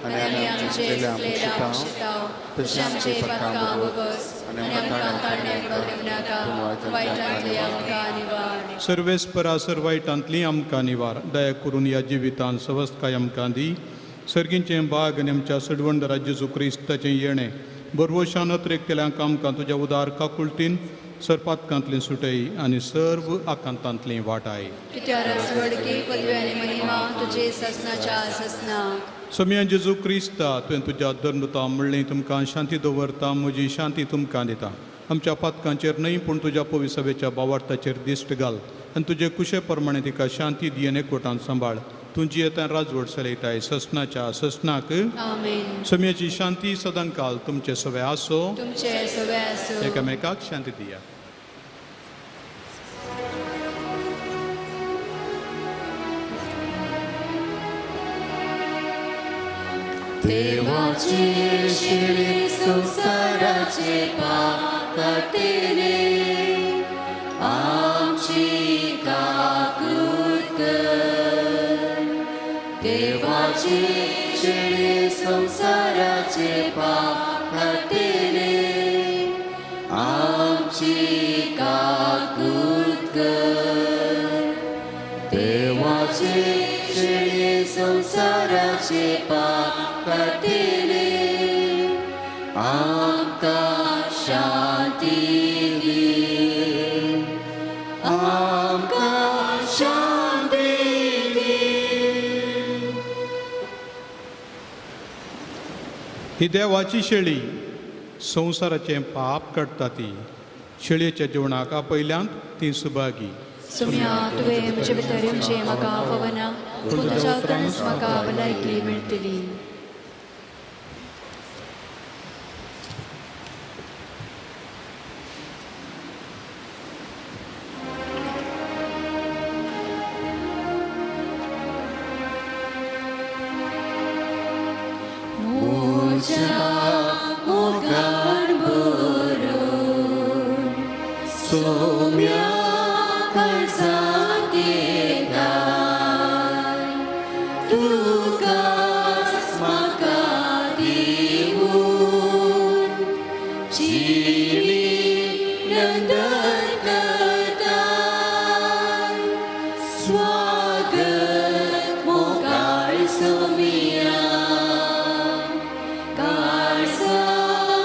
आनी आमी आमचे चुकलेले आमकां शितांव तशें आमचे पातकां भोगस आनी आमकां ताणें नाका, पूण वायटांतली आमकां निवार. सर्वेस्परा सर वायटांतली आमकां निवार. दया करून ह्या जिवितांत सवस्तकाय आमकां दी. सर्गींचें बाग आनी आमच्या सडवंडरा जेजू क्रिस्ताचें येणें बरवशान अत्रेकतेल्यांक आमकां तुज्या उदार काकुळटीन सरपातकांतली सुटय आनी सर्व आकांतांतली वाटाय. सोमया जेजू क्रिस्ता तुवें तुज्या धर्मता म्हणलें तुमकां शांती दवरता, म्हजी शांती तुमकां दिता. आमच्या पातकांचेर न्हय पूण तुज्या पविसभेच्या बावार्थाचेर दिश्ट घाल आनी तुजे कुशे प्रमाणे तिका शांती दी आनी एकवटान सांबाळ. तूं जियेतान राजवट चलयताय ससनाच्या ससनाक. आमेन. सोम्याची शांती सदांकाल तुमचे सवे आसो. तुमचे सवे आसो. एकामेकाक शांती दिया. देवाची शिळी संसाराचे पाप काडटले आमची काकूत कर. देवाची शिळी संसाराचे पाप काडटले आमची काकूत कर. देवाची शिळी संसाराचे पाप काडटले आमकां शांती दी. आमकां शांती दी. ही देवाची शेळी संवसाराचें पाप काडटा ती शेळयेच्या जेवणाक आपयल्यांत ती सुभागी. सुम्या तुवें म्हजे भितर येवचें म्हाका फावना, पूण तुज्या उतरानच म्हाका भलायकी मेळटली. म्हज्या मोगान भरून सोम्या काळजांत येताय तुकाच म्हाका दिवन जिवी नंदन करताय. स्वागत मोगाळ सोमिया काळजांत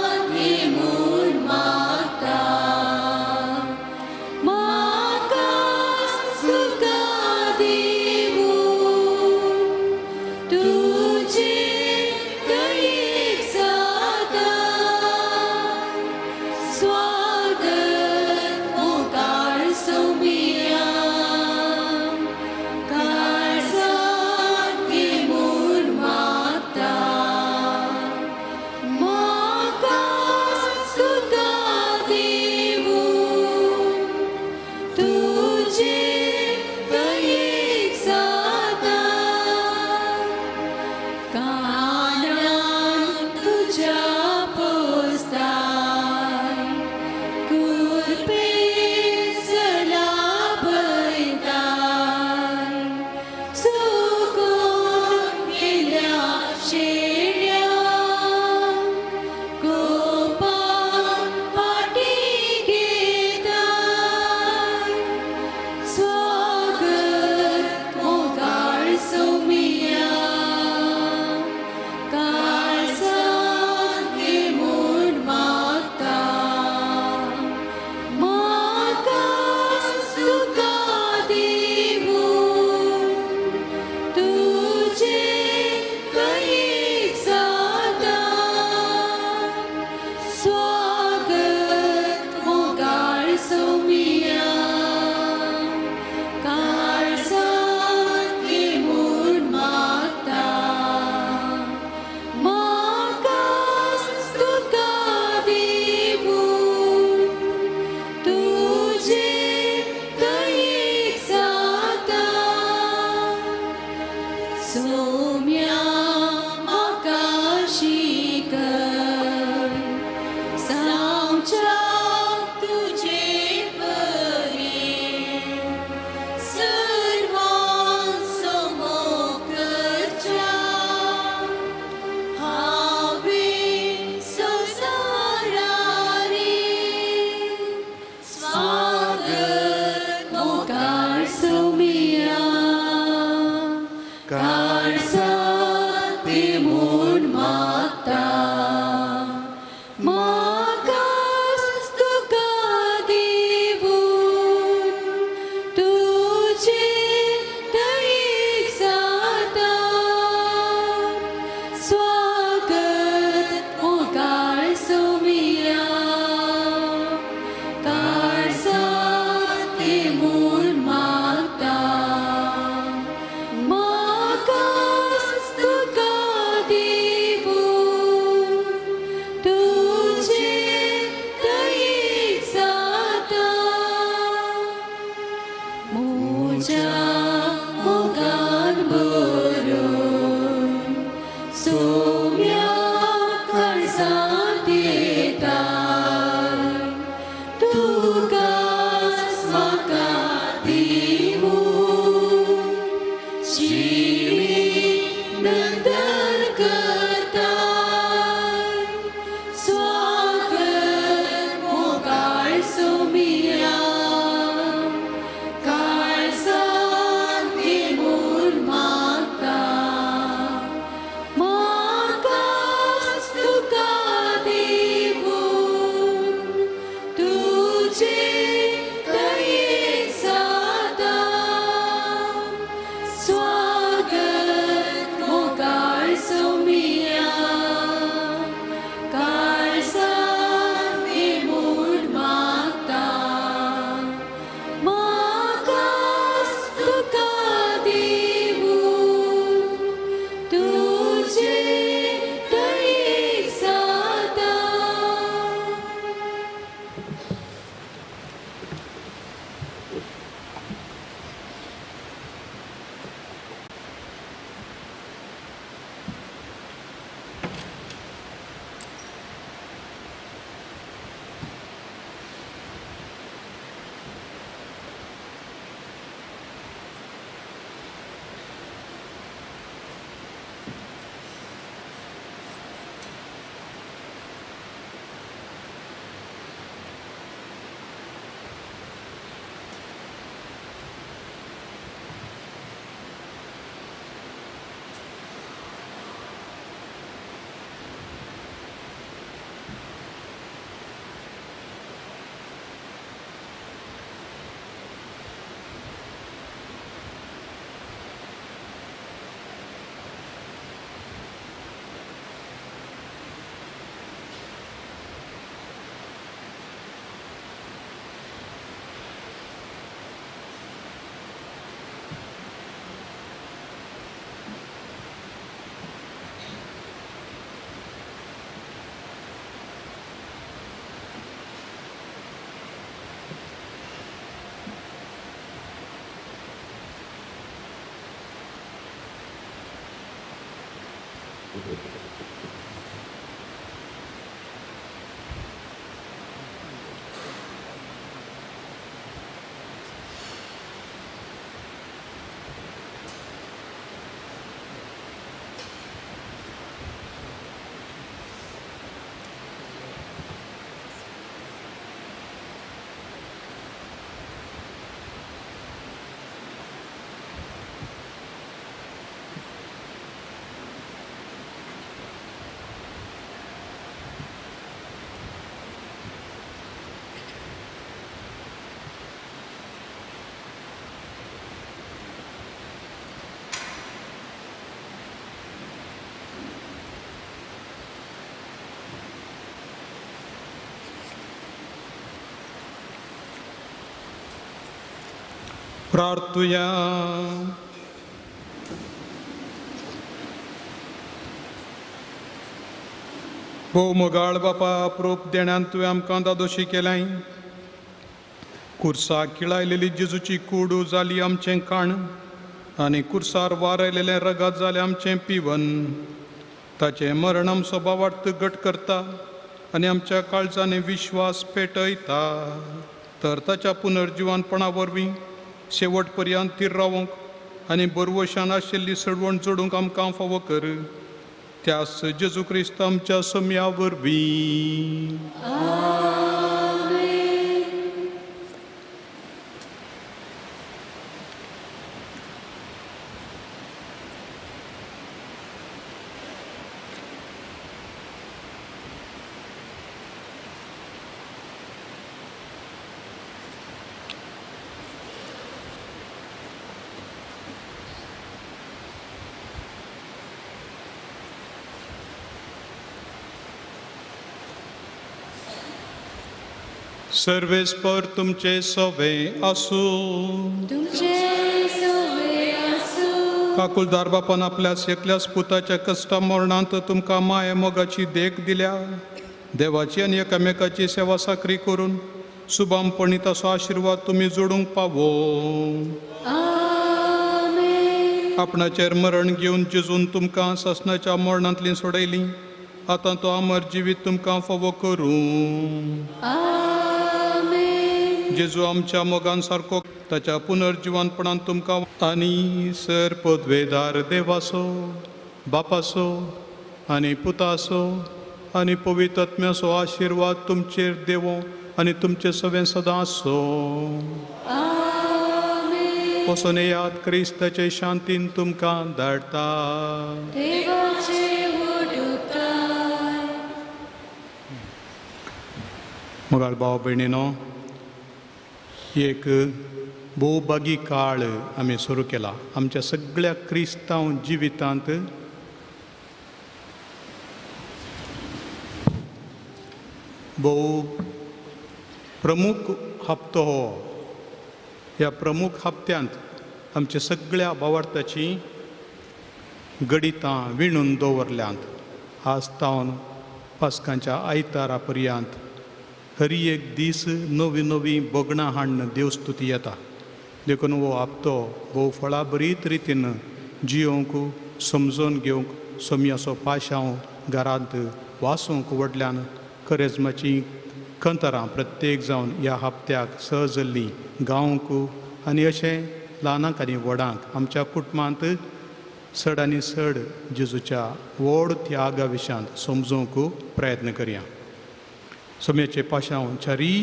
सोम्या काळजांत येताय तुकाच म्हाका दिवून जिणी नंदन करताय स्वागत मोगाळ सोमिया काळजांत येवन मागता म्हाकाच तुका दिवून तुजे दयेक जाता स्वागत मोगाळ सोमिया काळजांत येवन मागता म्हाकाच तुका दिवून तुजे दयेक जाता. प्रार्थुया. भोव मोगाळ बापा, प्रोप देण्यान तुवें आमकां दादोशी केलाय. कुर्साक किळायलेली जेजूची कूड जाली आमचें काण आनी कुर्सार वारयलेलें रगात जालें आमचें पिवन. ताचें मरण आमचो भावार्थ घट करता आनी आमच्या काळजांनी विश्वास पेटयता. तर ताच्या पुनर्जिवानपणा वरवीं शेवट पर्यंत थीर रावंक आनी बरवशान आशिल्ली सडवण जोडूंक आमकां फावो कर. त्यास जेजू क्रिस्त आमच्या सोम्या वरवीं. सर्वेस्पर तुमचे सवे आसूं. तुमचे सवे आसूं. काकुलदार बापान आपल्या एकल्याच पुताच्या कश्टा मरणांत तुमकां माया मोगाची देख दिल्या. देवाची आनी एकामेकाची सेवा साकरी करून सुबामपणी ताचो आशिर्वाद तुमी जोडूंक पावो. आमेन. आपणाचेर मरण घेवन जेजून तुमकां सासणाच्या मरणांतली सोडयली. आतां तो अमर जिवीत तुमकां फावो करूं. जेजू आमच्या मोगान सारको ताच्या पुनर्जिवनपणान तुमकां आनी सर पदवेदार देवासो बापासो आनी पुतासो आनी पवित्र आत्म्याचो आशिर्वाद तुमचेर देवो आनी तुमचे सवें सदां आसो. वचून येयात, क्रिस्ताचे शांतीन तुमकां धाडटा. मोगाळ भाव भयणीनो, एक भोवभागी काळ आमी सुरू केला आमच्या सगळ्या क्रिस्तांव जिवितांत. भोव प्रमुख हप्तो हो. ह्या प्रमुख हप्त्यांत आमच्या सगळ्या भावार्थाची गणितां विणून दवरल्यांत. आज तावन पास्कांच्या आयतारा पर्यंत हरी एक दीस नवी नवी बगणां हाडून देवस्तुती येता. देखून हो हप्तो भोव फळाभरीत रितीन जियोंक समजून घेवंक सोम्याचो पाशांव घरांत वासूंक व्हडल्यान करेजमाची कंतरां प्रत्येक जावन ह्या हप्त्याक सहज जाल्लीं गावंक आनी अशें ल्हानांक आनी व्हडांक आमच्या कुटुंबांत चड आनी चड जेजूच्या व्हड त्यागा विशयांत समजूंक प्रयत्न करया. सोम्याचे पाशांव चारीय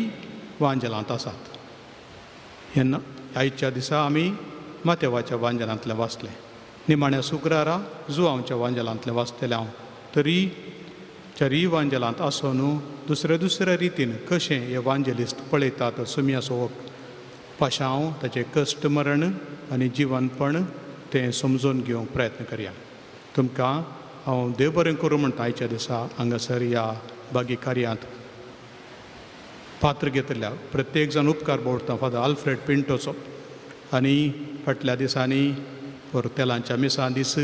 वांजलांत आसात. हेन्ना आयच्या दिसा आमी मातेवाच्या वांजलांतलें वाचलें, निमाण्या शुक्रारा जुवांवच्या वांजलांतलें वाचतलें हांव. तरी चारीय वांजलांत आसून दुसऱ्या दुसऱ्या रितीन कशें हे वांजलिस्त पळयतात सोम्याचो पाशांव, ताचें कश्ट मरण आनी जिवनपण तें समजून घेवंक प्रयत्न करया. तुमकां हांव देव बरें करूं म्हणटा आयच्या दिसा हांगासर ह्या बागी कार्यांत पात्र घेतल्या प्रत्येक जाण उपकार बोडटा फादर आल्फ्रेड पिंटोचो. आनी फाटल्या दिसांनी पोर्तेलांच्या मिसां दीस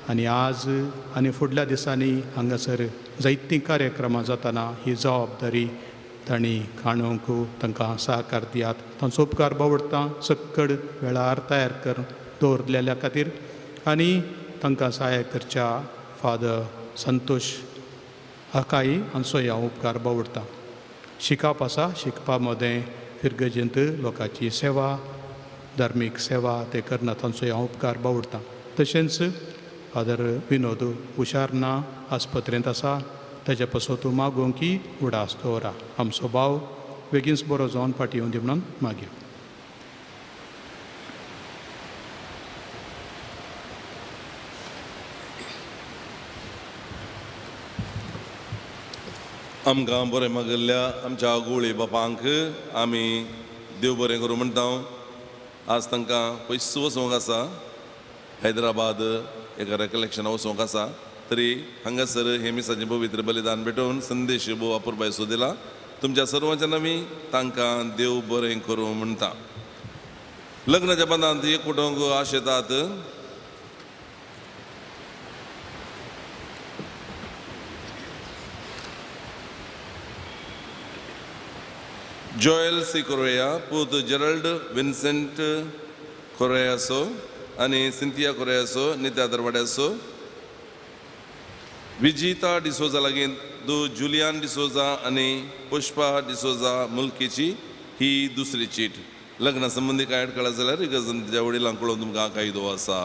आनी आज आनी फुडल्या दिसांनी हांगासर जायतीं कार्यक्रमां जातना ही जबाबदारी तांणी काणूंक तांकां सहकार दियात. तांचो उपकार बावडटा सक्कड वेळार तयार कर दवरलेल्या खातीर. आनी तांकां सहाय करच्या फादर संतोष हाकाय हांचो हांव उपकार बावडटा. शिकप आसा, शिकपा मदें फिरगजेंत लोकांची सेवा, धार्मीक सेवा ते करना तांचो हांव उपकार बावडटा. तशेंच फादर विनोद हुशार ना, आस्पत्रेंत आसा, ताच्या पासत तूं मागूंक की उडास दवरा. आमचो भाव बेगीनच बरो जावन फाटीं येवन दी म्हणून मागया. आमकां बरें मागिल्ल्या आमच्या गुळी बापांक आमी देव बरें करूं म्हणटा. आज तांकां पयस वचूंक आसा, हैदराबाद एका रेकलेक्शना वचूंक आसा, तरी हांगासर हे मिसाचें पवित्र बलिदान भेटोवन संदेश भोव अपुरबायसो दिला. तुमच्या सर्वांच्या नांवी तांकां देव बरें करूं म्हणटा. लग्नाच्या बंदांत एक कुटुंब आशेतात. जोएल सी कोरेया, पूत जेरल्ड विन्सेंट कोरेयासो आनी सिंथिया कोरेयासो, नित्या दरवाड्यासो, विजिता डिसोजा लागीं दो जुलियान डिसोजा आनी पुष्पा डिसोजा मुल्कीची ही दुसरी चीट. लग्ना संबंदी कांय अडकळा जाल्यार इगर्जेच्या वडिलांक कळोवन तुमकां कायदो आसा.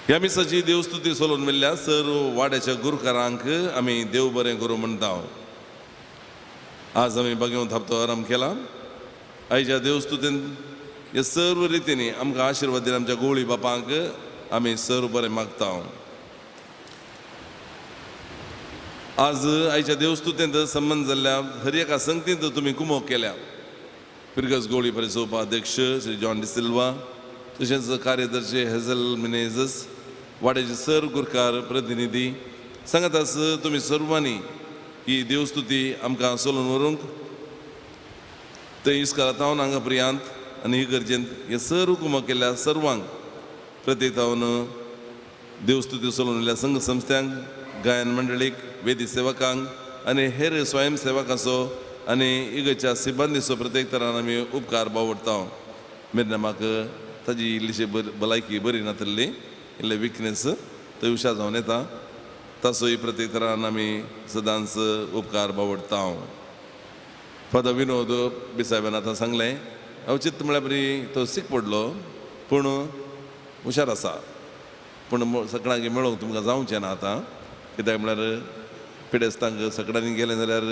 ह्या मिसाची देवस्तुती सोलोवन मेल्ल्या सर वाड्याच्या गुरकारांक आमी देव बरें करूं म्हणटा. आज आमी बागेवन थापतो आराम केला. आयच्या देवस्तुतीन हे सर्व रितींनी आमकां आशिर्वाद दिला आमच्या गोवळी बापांक आमी सर्व बरें मागता. आज आयच्या देवस्तुतींत संबंद जाल्ल्या हर एका संगतींत तुमी कुमोक केल्या. फिरगज गोवळी परिसर उपाध्यक्ष श्री जॉन डिसिल्वा, तशेंच कार्यदर्शी हेझल मिनेझस, वाड्याचे सर गुरकार प्रतिनिधी सांगत आस तुमी सर्वांनी ही देवस्तुती आमकां सोलून व्हरूंक थंय इस्कालांत हांगा प्रियांत आनी इगर्जेंत हे सर कुमोक केल्ल्या सर्वांक प्रत्येक देवस्तुती सोलून व्हेल्या संघ संस्थ्यांक, गायन मंडळीक, वेदी सेवकांक आनी हेर स्वयंसेवकांचो आनी इगर्जेच्या सिब्बंदीचो प्रत्येक तरान आमी उपकार बावडटा. मिरनामाक ताजी इल्लीशी भलायकी बरी नातिल्ली, इल्ले विकनेस, थंय हुशार जावन येता. ताचोय प्रत्येक तरान आमी सदांच उपकार बावडटा. फादर विनोद बिसायबान आतां सांगलें, हांव चित्त म्हळ्यार बरी तो सीक पडलो पूण हुशार आसा. पूण सगळ्यांक मेळोवंक तुमकां जावचें ना आतां, कित्याक म्हळ्यार पिडेस्तांक सगळ्यांनी गेलें जाल्यार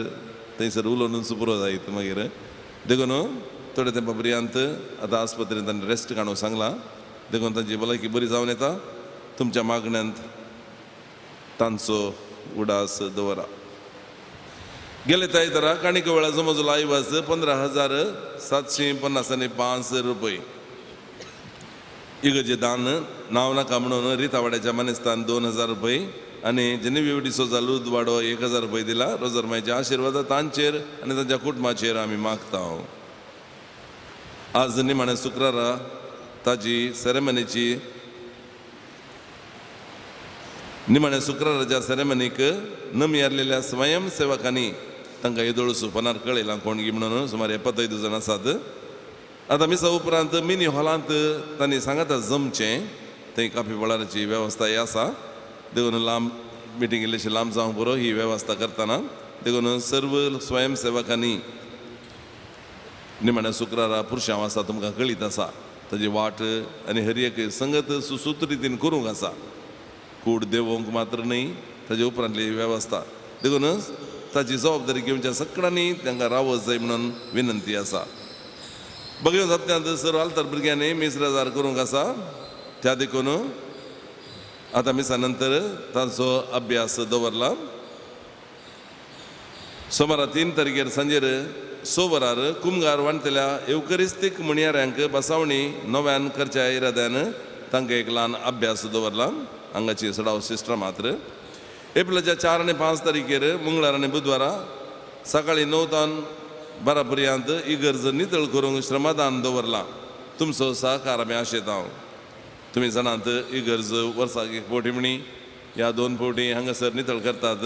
थंयसर उलोवनूच पुरो जायत मागीर. देखून थोडे तेंपा पर्यंत आतां आस्पत्रेंत तांणी रेस्ट काडूंक सांगलां, देखून तांची भलायकी बरी जावन येता. तुमच्या मागण्यांत तांचो उडास दवरा. गेले आयतारा काणिक वेळा जमजलो आयवाज 15,755 रुपये. इगर्जे दान नांव नाका म्हणून रितावाड्याच्या मानेस्तान 2,000 रुपये आनी जेनेव्हीव डिसोजा लुदवाडो 1,000 रुपये दिला. रोजरमायच्या आशिर्वाद तांचेर आनी तांच्या कुटुंबाचेर आमी मागता. आज निमाण्या शुक्रारा ताजी सेरेमनीची निमाण्या शुक्राराच्या सेरेमनीक नमी आसलेल्या स्वयंसेवकांनी तांकां येदोळ सुपनार कळयलां कोणगी म्हणून सुमार 75 जाण आसात. आतां मिसा उपरांत मिनी हॉलांत तांणी सांगाता जमचें, थंय काफी पळाराची वेवस्थाय आसा. देखून लांब मिटींग इल्लीशी लांब जावंक पुरो ही वेवस्था करतना. देखून सर्व स्वयंसेवकांनी निमाण्या शुक्रारा पुरशांव आसा तुमकां कळीत आसा ताजी वाट आनी हर एक संगत सुसूत रितीन करूंक आसा, कूड देवोंक मात्र न्हय ताजे उपरांतली वेवस्था. देखून ताची जबाबदारी घेवच्या सगळ्यांनी तांकां रावत जाय म्हणून विनंती आसा. बघून सप्त्यांत सर्व आल्तार भुरग्यांनी मीस रेजार करूंक आसा, त्या देखून आतां मिसा नंतर तांचो अभ्यास दवरला. सोमारा 3 तारखेर सांजेर 6 वरार कुमगार वांटतल्या येवकरिस्तीक म्हणयाऱ्यांक बसावणी नव्यान करच्या इराद्यान तांकां एक ल्हान अभ्यास दवरला. हांगाची सडाव सिस्टर मात्र. एप्रिलाच्या 4 आनी 5 तारखेर मंगळार आनी बुधवारा सकाळीं 9 तान 12 पर्यंत इगर्ज नितळ करूंक श्रमदान दवरलां. तुमचो सहकार आमी आशेता. तुमी जाणात इगर्ज वर्साक 1 फावटी म्हणी ह्या 2 फावटी हांगासर नितळ करतात,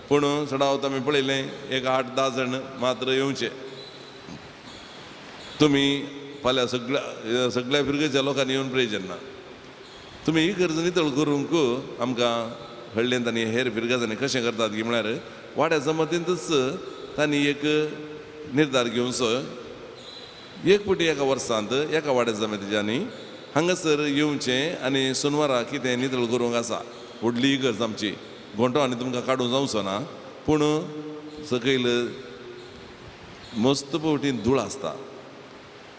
पूण चडावत आमी पळयलें एक 8-10 जाण मात्र येवचे. तुमी फाल्यां सगळ्या सगळ्या फिरगेच्या लोकांनी येवन प्रयोजन ना. तुमी इगर्ज नितळ करूंक आमकां हळ्ळेंत आनी हेर फिरगजांनी कशें करतात की म्हळ्यार वाड्या जमातींतच तांणी एक निर्धार घेवचो, 1 फावटी एका वर्सांत एका वाड्या जमातीच्यांनी हांगासर येवचें आनी सोनवारा कितें नितळ करूंक आसा. व्हडली इगर्ज आमची, घोंटो आनी तुमकां काडूंक जावचो ना, पूण सकयल मस्त फावटी धूळ आसता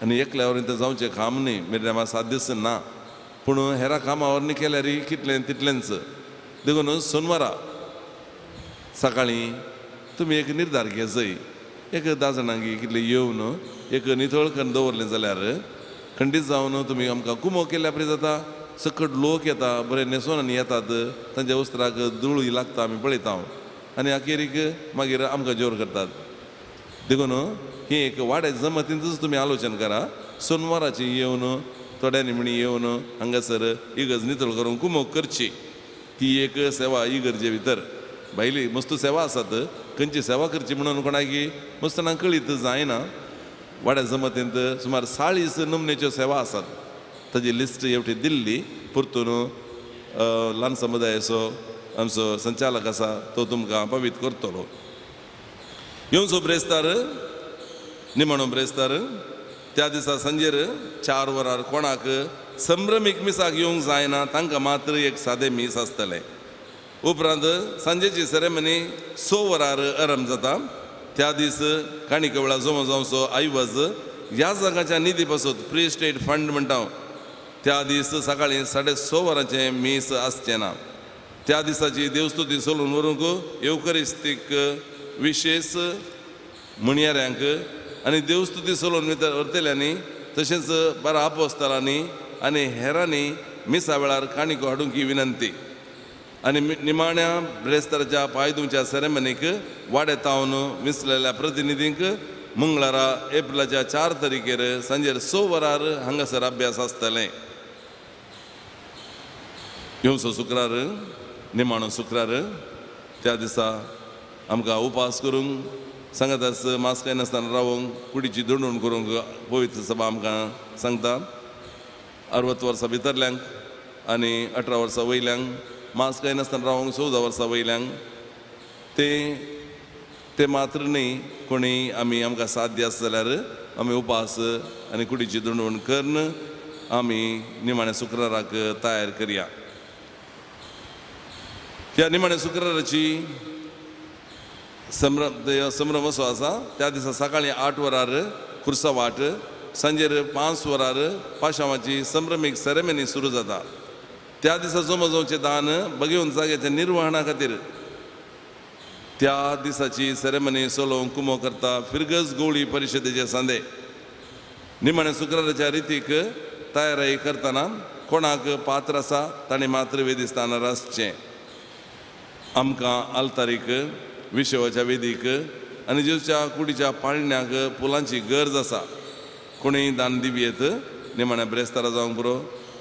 आनी एकल्या वरीं तें जावचें काम न्ही, मेरेन सात दीस ना, पूण हेरा कामां वरनी केल्यार कितलें तितलेंच. देखून सोनवारा सकाळीं तुमी एक निर्धार घेजय, एक 10 जाणांक कितले येवन एक नितळ करून दवरलें जाल्यार खंडीत जावन तुमी आमकां कुमो केल्या परी जाता. सकट लोक येता, बरें न्हेसोन आनी येतात, तांच्या वस्त्राक धुळूय लागता आमी पळयता आनी अखेरीक मागीर आमकां जोर करतात. देखून ही एक वाड्या जमातींतच तुमी आलोचन करा. सोनवाराची येवन थोड्यांनी म्हणी येवन हांगासर इगर्ज नितळ करूंक कुमोक करची, ती एक सेवा इगर्जे भितर. भायली मस्त सेवा आसात, खंयची सेवा करची म्हणून कोणाकी मस्त जाणांक कळीत जायना. वाड्या जमातींत सुमार 40 नमनेच्यो सेवा आसात, ताजी लिस्ट एवढी दिल्ली. परतून ल्हान समुदायाचो आमचो संचालक आसा तो तुमकां पवीत करतलो. येवचो ब्रेस्तार निमाणो ब्रेस्तार त्या दिसा सांजेर 4 वरार कोणाक संभ्रमीक मिसाक येवंक जायना तांकां मात्र एक सादें मीस आसतलें. उपरांत सांजेची सेरेमनी 6 वरार आरंभ जाता. त्या दीस काणिक वेळा जमो जावचो आयवज ह्या जागाच्या निधी पासत प्री स्टेट फंड म्हणटा त्या दीस सकाळीं 6:30 वरांचें मीस आसचें ना. त्या दिसाची देवस्तुती सोलून व्हरूंक येवकरिस्तीक विशेष म्हणयाऱ्यांक आनी देवस्तुती सोलून व्हरतल्यांनी तशेंच बारा आपोस्तालांनी आनी हेरांनी मिसा वेळार काणिको हाडूंक ही विनंती. आनी निमाण्या ब्रेस्ताराच्या पांय धुवच्या सेरेमनीक वाड्या तावन मिसलेल्या प्रतिनिधींक मंगळारा एप्रिलाच्या 4 तारखेर सांजेर 6 वरार हांगासर अभ्यास आसतलें. येवचो शुक्रार निमाणो शुक्रार त्या दिसा आमकां उपास करूंक सांगाताच मास्क नासतना रावोंक कुडीची दंडून करूंक पवित्र सभा आमकां सांगता. 60 वर्सां भितरल्यांक आनी 18 वर्सां वयल्यांक, मास्क घायनासतना रावंक 14 वर्सां वयल्यांक. ते मात्र न्ही, कोणी आमी आमकां साध्य आसा जाल्यार आमी उपास आनी कुडीची दंडवण करून आमी निमाण्या शुक्राराक तयार करया. ह्या निमाण्या शुक्राराची संभ्रम असो आसा, त्या दिसा सकाळीं 8 वरार खुर्सा वाट, सांजेर 5 वरार पाशांवाची संभ्रमीक सेरेमनी सुरू जाता. त्या दिसा जमो जावचें दान बगेवन जाग्याच्या निर्वहणा खातीर त्या दिसाची सेरेमनी चलोवंक कुमो करता फिरगज गवळी परिशदेचे सांदे. निमाण्या शुक्राराच्या रितीक तयारी करतना कोणाक पात्र आसा ताणें मात्र वेदीस्थानार आसचें. आमकां आल्तारीक, विशवाच्या वेदीक आनी जेजूच्या कुडीच्या पाळण्याक फुलांची गरज आसा. कोणीय दान दिवयेत निमाण्या ब्रेस्तारा जावंक पुरो,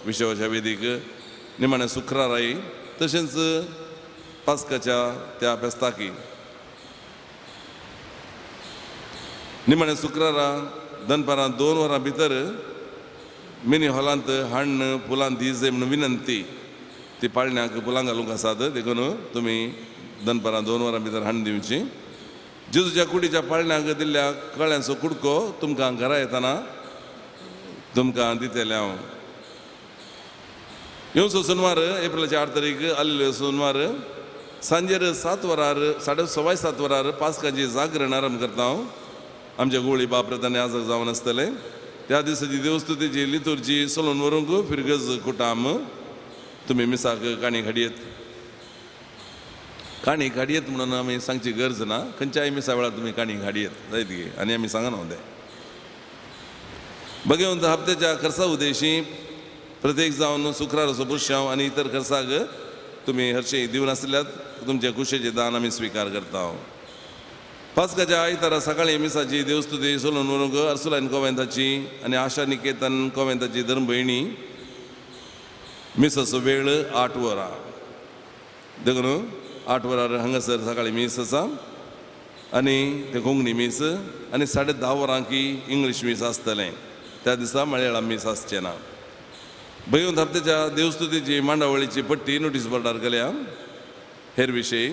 विशवाच्या वेदीक, निमाण्या शुक्राराय, तशेंच पास्काच्या त्या फेस्ताकी. निमाण्या शुक्रारा दनपारां 2 वरां भितर मिनी हॉलांत हाडून फुलां दी जाय म्हणून विनंती. ती पाळण्याक फुलां घालूंक आसात, देखून तुमी दनपारां 2 वरां भितर हाडून दिवची. जेजूच्या कुडीच्या पाळण्याक दिल्ल्या कळ्यांचो कुडको तुमकां घरा येतना तुमकां दितलें हांव. येवचो सोनवार एप्रिलाची 8 तारीख आल्लेलो सोनवार सांजेर 7 वरार 7:15 वरार पास्काची जागरण आरंभ करता हांव. आमच्या गोळी बाप्रतांनी आजक जावन आसतलें. त्या दिसाची देवस्तुतीची लितुर्जी चलोवन व्हरूंक फिरगज कुटाम तुमी मिसाक काणी घाडयेत. काणी घाडयेत म्हणून आमी सांगची गरज ना, खंयच्याय मिसा वेळार तुमी काणी घाडयेत जायत गे, आनी आमी सांगना तें. बगेवंत हप्त्याच्या खर्चा उद्देशी प्रत्येक जावन शुक्राराचो पुरशांव आनी इतर खर्चाक तुमी हरशीं दिवन आसल्यात तुमचे खुशेचें दान आमी स्विकार करता. पास्काच्या आयतारा सकाळीं मिसाची देवस्तुती चलोवन व्हरूंक अर्सुलायन कोवेंताची आनी आशा निकेतन कोवेंताची धर्मभयणी. मिसाचो वेळ 8 वरां, देखून 8 वरार हांगासर सकाळीं मीस आसा आनी तें कोंकणी मीस, आनी 10:30 वरांकी इंग्लीश मीस आसतलें. त्या दिसा मलयाळम मीस आसचें ना. भयवंत हप्त्याच्या देवस्तुतीची मांडावळीची पट्टी नोटीस बोर्डार केल्या. हेर विशय,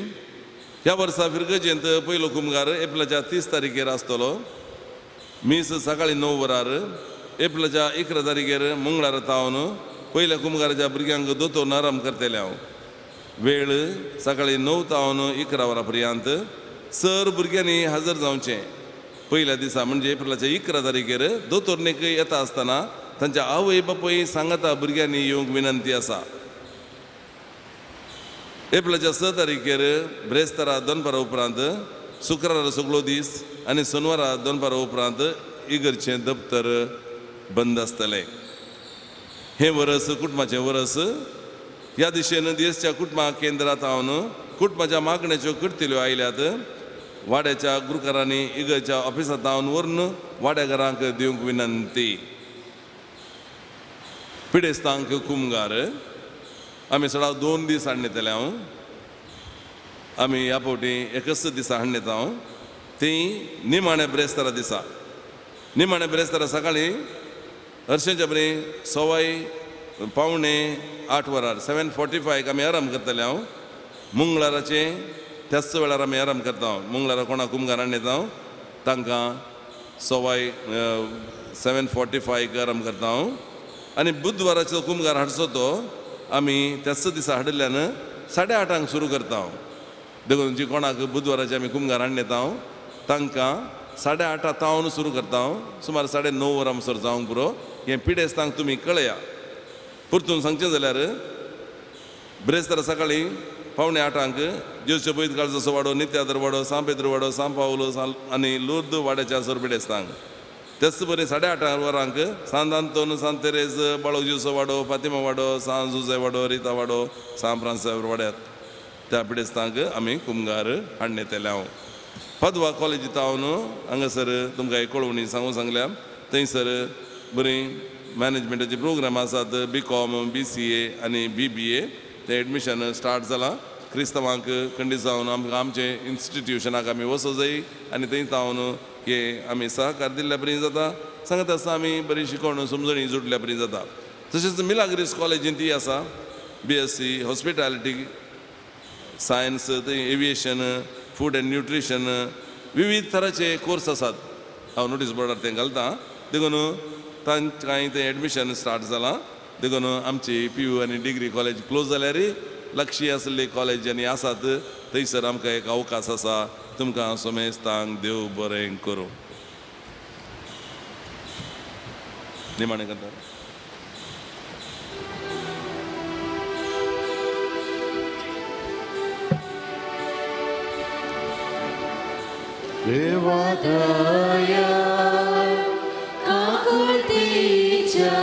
ह्या वर्सा फिरगजेंत पयलो कुमगार एप्रिलाच्या 30 तारखेर आसतलो. मीस सकाळीं 9 वरार. एप्रिलाच्या 11 तारखेर मंगळारा तावन पयल्या कुमगाराच्या भुरग्यांक दोतोर आराम करतले हांव. वेळ सकाळीं 9 तावन 11 वरां पर्यंत. सर भुरग्यांनी हजर जावचें. पयल्या दिसा म्हणजे एप्रिलाच्या 11 तारखेर दोतोरणीक येता आसतना तांच्या आवय बापूय सांगाता भुरग्यांनी येवंक विनंती आसा. एप्रिलाच्या 6 तारखेर ब्रेस्तारा दनपारा उपरांत शुक्रारा सगळो दीस आनी सोनवारा दनपारा उपरांत इगर्जेचें दप्तर बंद आसतलें. हें वरस कुटुंबाचें वरस. ह्या दिशेन देशच्या कुटुंबा केंद्रांत हांव कुटुंबाच्या मागण्याच्यो कृत्यो आयल्यात. वाड्याच्या गुरुकारांनी इगर्जेच्या ऑफिसांत हांव व्हरून वाड्याघरांक दिवंक विनंती. पिडेस्तांक कुमगार आमी सडा 2 दीस हाडून येतले हांव. आमी ह्या फावटी एकच दिसा हाडून येता हांव, ती निमाण्या ब्रेस्तारा दिसा. निमाण्या ब्रेस्तारा सकाळीं हरशेंच्या बरी 7:45 वरार 7:45 आमी आराम करतले हांव. मंगळाराचें त्याच वेळार आमी आराम करता हांव. मंगळारा कोणाक कुमगार हाडून येता हांव, तांकां 7:45 आराम करता हांव. आनी बुधवाराचो कुमगार हाडचो तो आमी त्याच दिसा हाडिल्ल्यान 8:30 सुरू करता हांव. देखून जी कोणाक बुधवाराचे आमी कुमगार हाडून येता हांव तांकां 8:30 तावन सुरू करता हांव. सुमार 9:30 वरां म्हणसर जावंक पुरो. हें पिडेस्तांक तुमी कळया. परतून सांगचें जाल्यार ब्रेस्तारा सकाळीं 7:45 जेजूचे पयत काळजाचो वाडो, नित्यादर वाडो, सांत पेद्रू वाडो, सांत पावलो आनी लुर्द वाड्याच्या सर पिडेस्तांक. त्याच बरें 8:30 वरांक सांत आंतोन, सांत तेरेज, बाळक जेजूचो वाडो, फातिमा वाडो, सांत जुझे वाडो, रिता वाडो, सांत फ्रांसिस वाड्यात त्या पिडेस्तांक आमी कुमगार हाडून येतले हांव. पदवा कॉलेजींत हांव हांगासर तुमकां एक कळोवणी सांगूंक सांगल्या. थंयसर बरी मॅनेजमेंटाचे प्रोग्राम आसात, BCom, BCA आनी BBA. तें एडमिशन स्टार्ट जालां. क्रिस्तांवांक खंडीत जावन आमकां आमचे इन्स्टिट्युशनाक आमी वचो जाय आनी थंय जावन हे आमी सहकार दिल्ल्या बरी जाता. सांगत आसतना आमी बरी शिकोवन समजणी जुटल्या बरी जाता. तशेंच मिलाग्रीस कॉलेजीन ती आसा BSc hospitality science, aviation, food and nutrition, विविध तरांचे कोर्स आसात. हांव नोटीस बोर्डार तें घालता. देखून तांकां तें एडमिशन स्टार्ट जालां. देखून आमची PU आनी डिग्री कॉलेज क्लोज जाल्यार लक्षी आसले कॉलेज आनी आसात थंयसर आमकां एक अवकाश आसा. तुमकां समेस्तांक देव बरें करूं. निमाणें करता. देवा दया काकुळतीच्या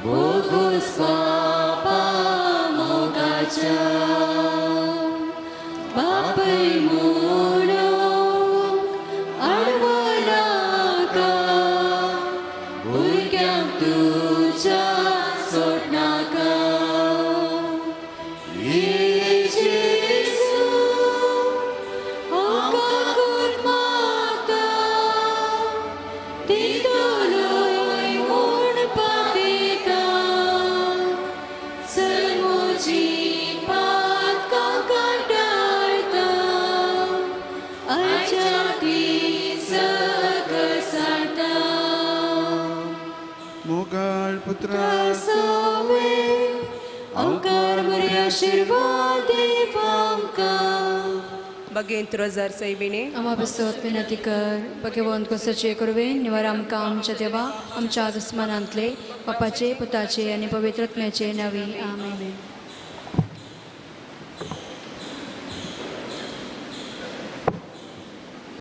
भोगोस पापा मोगाच्या बापय म्हणूंक आडवनाका भुरग्यांक तुज्या सोडनाका. बगेंत रोजार सायबिणे आमा बसत विनंती कर. भगवंत कोसाचे कुरवेन निवार आमकां आमच्या देवा आमच्या दुस्मानांतले बापाचे पुताचे आनी पवित्र आत्म्याचे नांवी. आमेन.